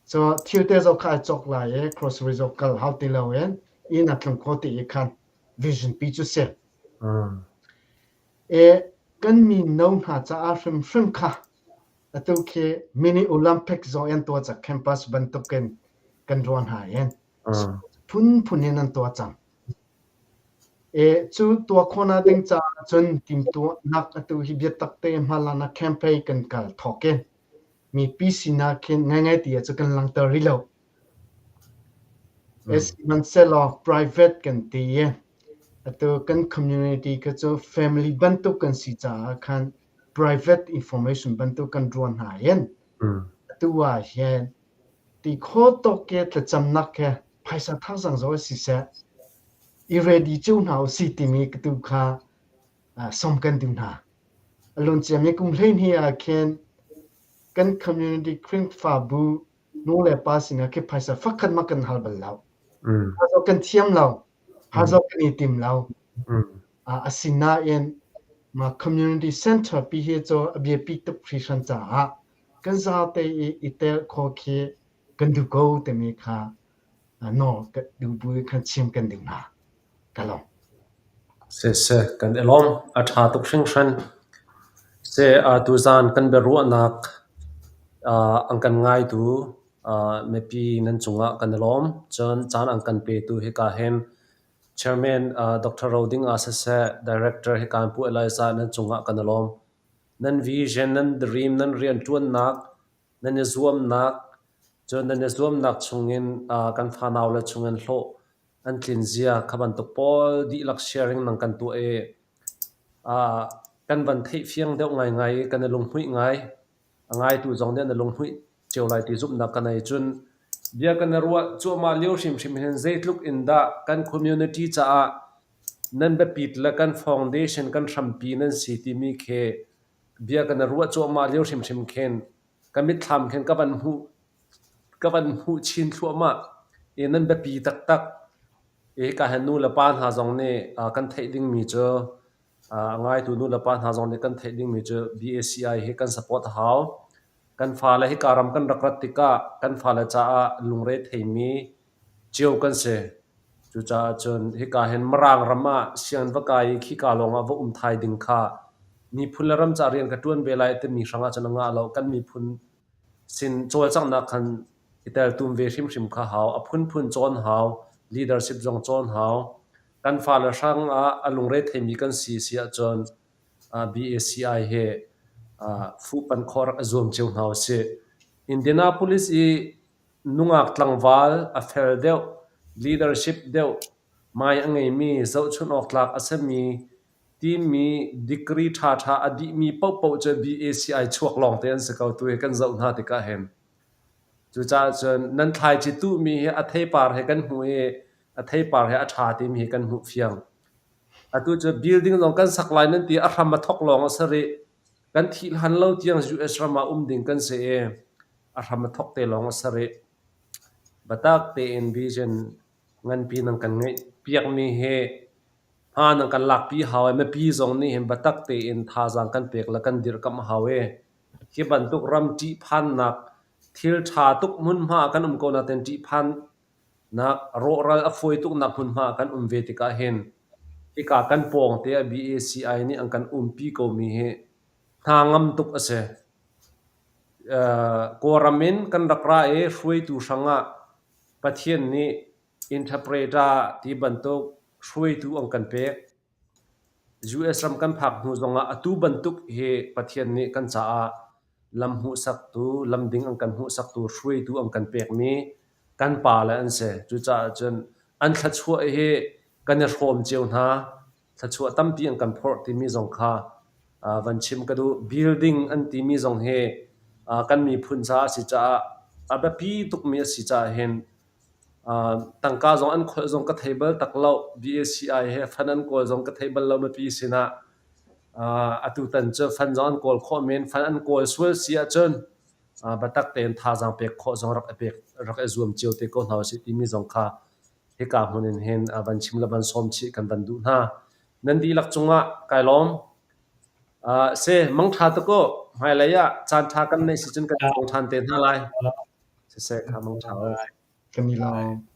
So thil te zong kha ai cawk lai i grocery zong kal hau ti lo in inn a tlung kho ti i khan vision pi cu si. E kan mi no hna caah hrimhrim kha atu khi mini Olympic zong an tuah cak campus bantukin kan ruah hna in phunphun in an tuah cang. E cu tuah khawhnak ding caah cun timtuahnak atu hi biatak te hmalaknak campaign kan kal thawk in mipi sinak khin ngaingai ti ah cu kan langhter rih lo. Sihmanhsehlaw private kan ti i atu kan community kha cu family bantuk kan si caah khan private information bantuk kan ruah hna hin atu ah hin ti kho tawk ke thlacamnak he phaisa thazang zo siseh i ready cio hna usih timi ka tu kha sawm kan duh hna. A luanciami kum 12 ah khin kan community Khrihfabu nu le pa sinah khi phaisa fakhat ma kan hal bal lo. Hazo kan thiam lo. Hazo kan i tim lo. Asinain ma community center pi hi cu a biapi tuk hringhran caah kan zate i i tel kho khi kan duh ko timi kha nawl ka duh bu khan chim kan duh hna. Ka lawm. Siseh, kan i lawm. A ṭha tuk hringhran. Seh, tuzaan kan biaruahnak an kan ngaitu mipi nan cungah kan i lawm. Cun caan an kan petu hika hin Chairman Dr. Roding ah siseh, Director hika in Pu Elijah nan cungah kan i lawm. Nan vision, nan dream, nan rianṭuannak, nan i zuamnak, cun nan i zuamnak chungin kan fanau le chungin hlawh an tlin zia kha bantuk pawl dihlak sharing nan kan tuah i kan van theih fiang deuh ngaingai i kan i lunghmuih ngai. A ngaitu zong nih an i lunghmuih cio lai ti zumhnak ka nei. Cun bia kan i ruah cuahmah lio hrimhrim hin zeitluk in dah kan community caah nan biapit le kan foundation kan hrampi nan si timi khi bia kan i ruah cuahmah lio hrimhrim khin ka mitthlam khin ka van hmuh ka van hmuh chin thluahmah i nan biapi taktak. I hika hin nu le pa hna zong nih kan theih dingmi cu a ngaitu nu le pa hna zong nih kan theih dingmi cu BACI hi kan support a hau. Kan fale hika ram kan rak rat tikah kan fale caah lungre theimi cio kan si. Cucaah cun hika hin Mirang ram ah sianginn va kai i khika lawngah va um thai ding kha miphun le ram caah rian ka ṭuan ve lai timi hrangah cun a ngah lo. Kan miphun sin cawlcanghnak khan i teltum ve hrimhrim kha hau. A phunphun cawn hau. Leadership zong cawn hau. Kan fale hrangah a lungre theimi kan si si ahcun BACI he fuhpanh khawh rak i zuam cio hna usih. Indianapolis i nungak tlangval a fel deuh, leadership deuh, mai a ngeimi, zohchunh awk tlak a simi, timi degree ṭhaṭha a dihmi paohpaoh cu BACI chuak lawngte an si ko tu hi kan zoh hna tikah hin. Cucaah cun nan thlaici tuhmi hi a theipar he kan hmuh i a theipar he a ṭha timi hi kan hmuh fiang. Atu cu building zong kan sak lai nan ti a hram a thok lawng a si rih. Kan thih hlan lo tiang US ram ah um ding kan si i a hram a thok te lawng a si rih. Biatak tein vision nganpi nan kan ngeih piakmi hi hma nan kan lakpi hau i mipi zong nih hin biatak tein thazaang kan pek le kan dirhkamh hau i hi bantuk ram ṭihphannak thil ṭha tuk hmunhma ah kan um ko nain ṭihphan nak rawhral a fawi tuknak hmunhma ah kan um ve tikah hin hika kan pawngte ah BACI nih an kan umpi komi hi hna ngam tuk a si. Kawlram in kan rak ra i hruaitu hrangah Pathian nih interpreter ti bantuk hruaitu an kan pek. US ram kan phak hnu zongah atu bantuk hi Pathian nih kan caah lam hmuhsaktu, lam ding an kan hmuhsaktu, hruaitu an kan pekmi kan pale an si. Cucaah cun an thluachuah hi kan i hrawm cio hna. Thluachuah tampi an kan phorh timi zong kha van chim ka duh. Building an timi zong hi kan miphun caah a si caah a biapi tukmi a si caah hin Tangka zong an kholh zong ka thei bal tak lo. BACI he fund an kawl zong ka thei bal lo mipi sinah. Atutan cu fund zong an kawl khawh men. Fund an kawl sual si ahcun biatak tein thazaang pek khawh zong rak i pek rak i zuam cio te ko hna usih timi zong kha hika hmun in hin van chim le van sawm chih kan van duh hna. Nan dihlak cungah kai lawm. Se mangṭha tuk u. Hmailei ah caan ṭha kan neih si cun kan i tong ṭhan te hna lai. Siseh kha mangṭha u. Kan i lawm.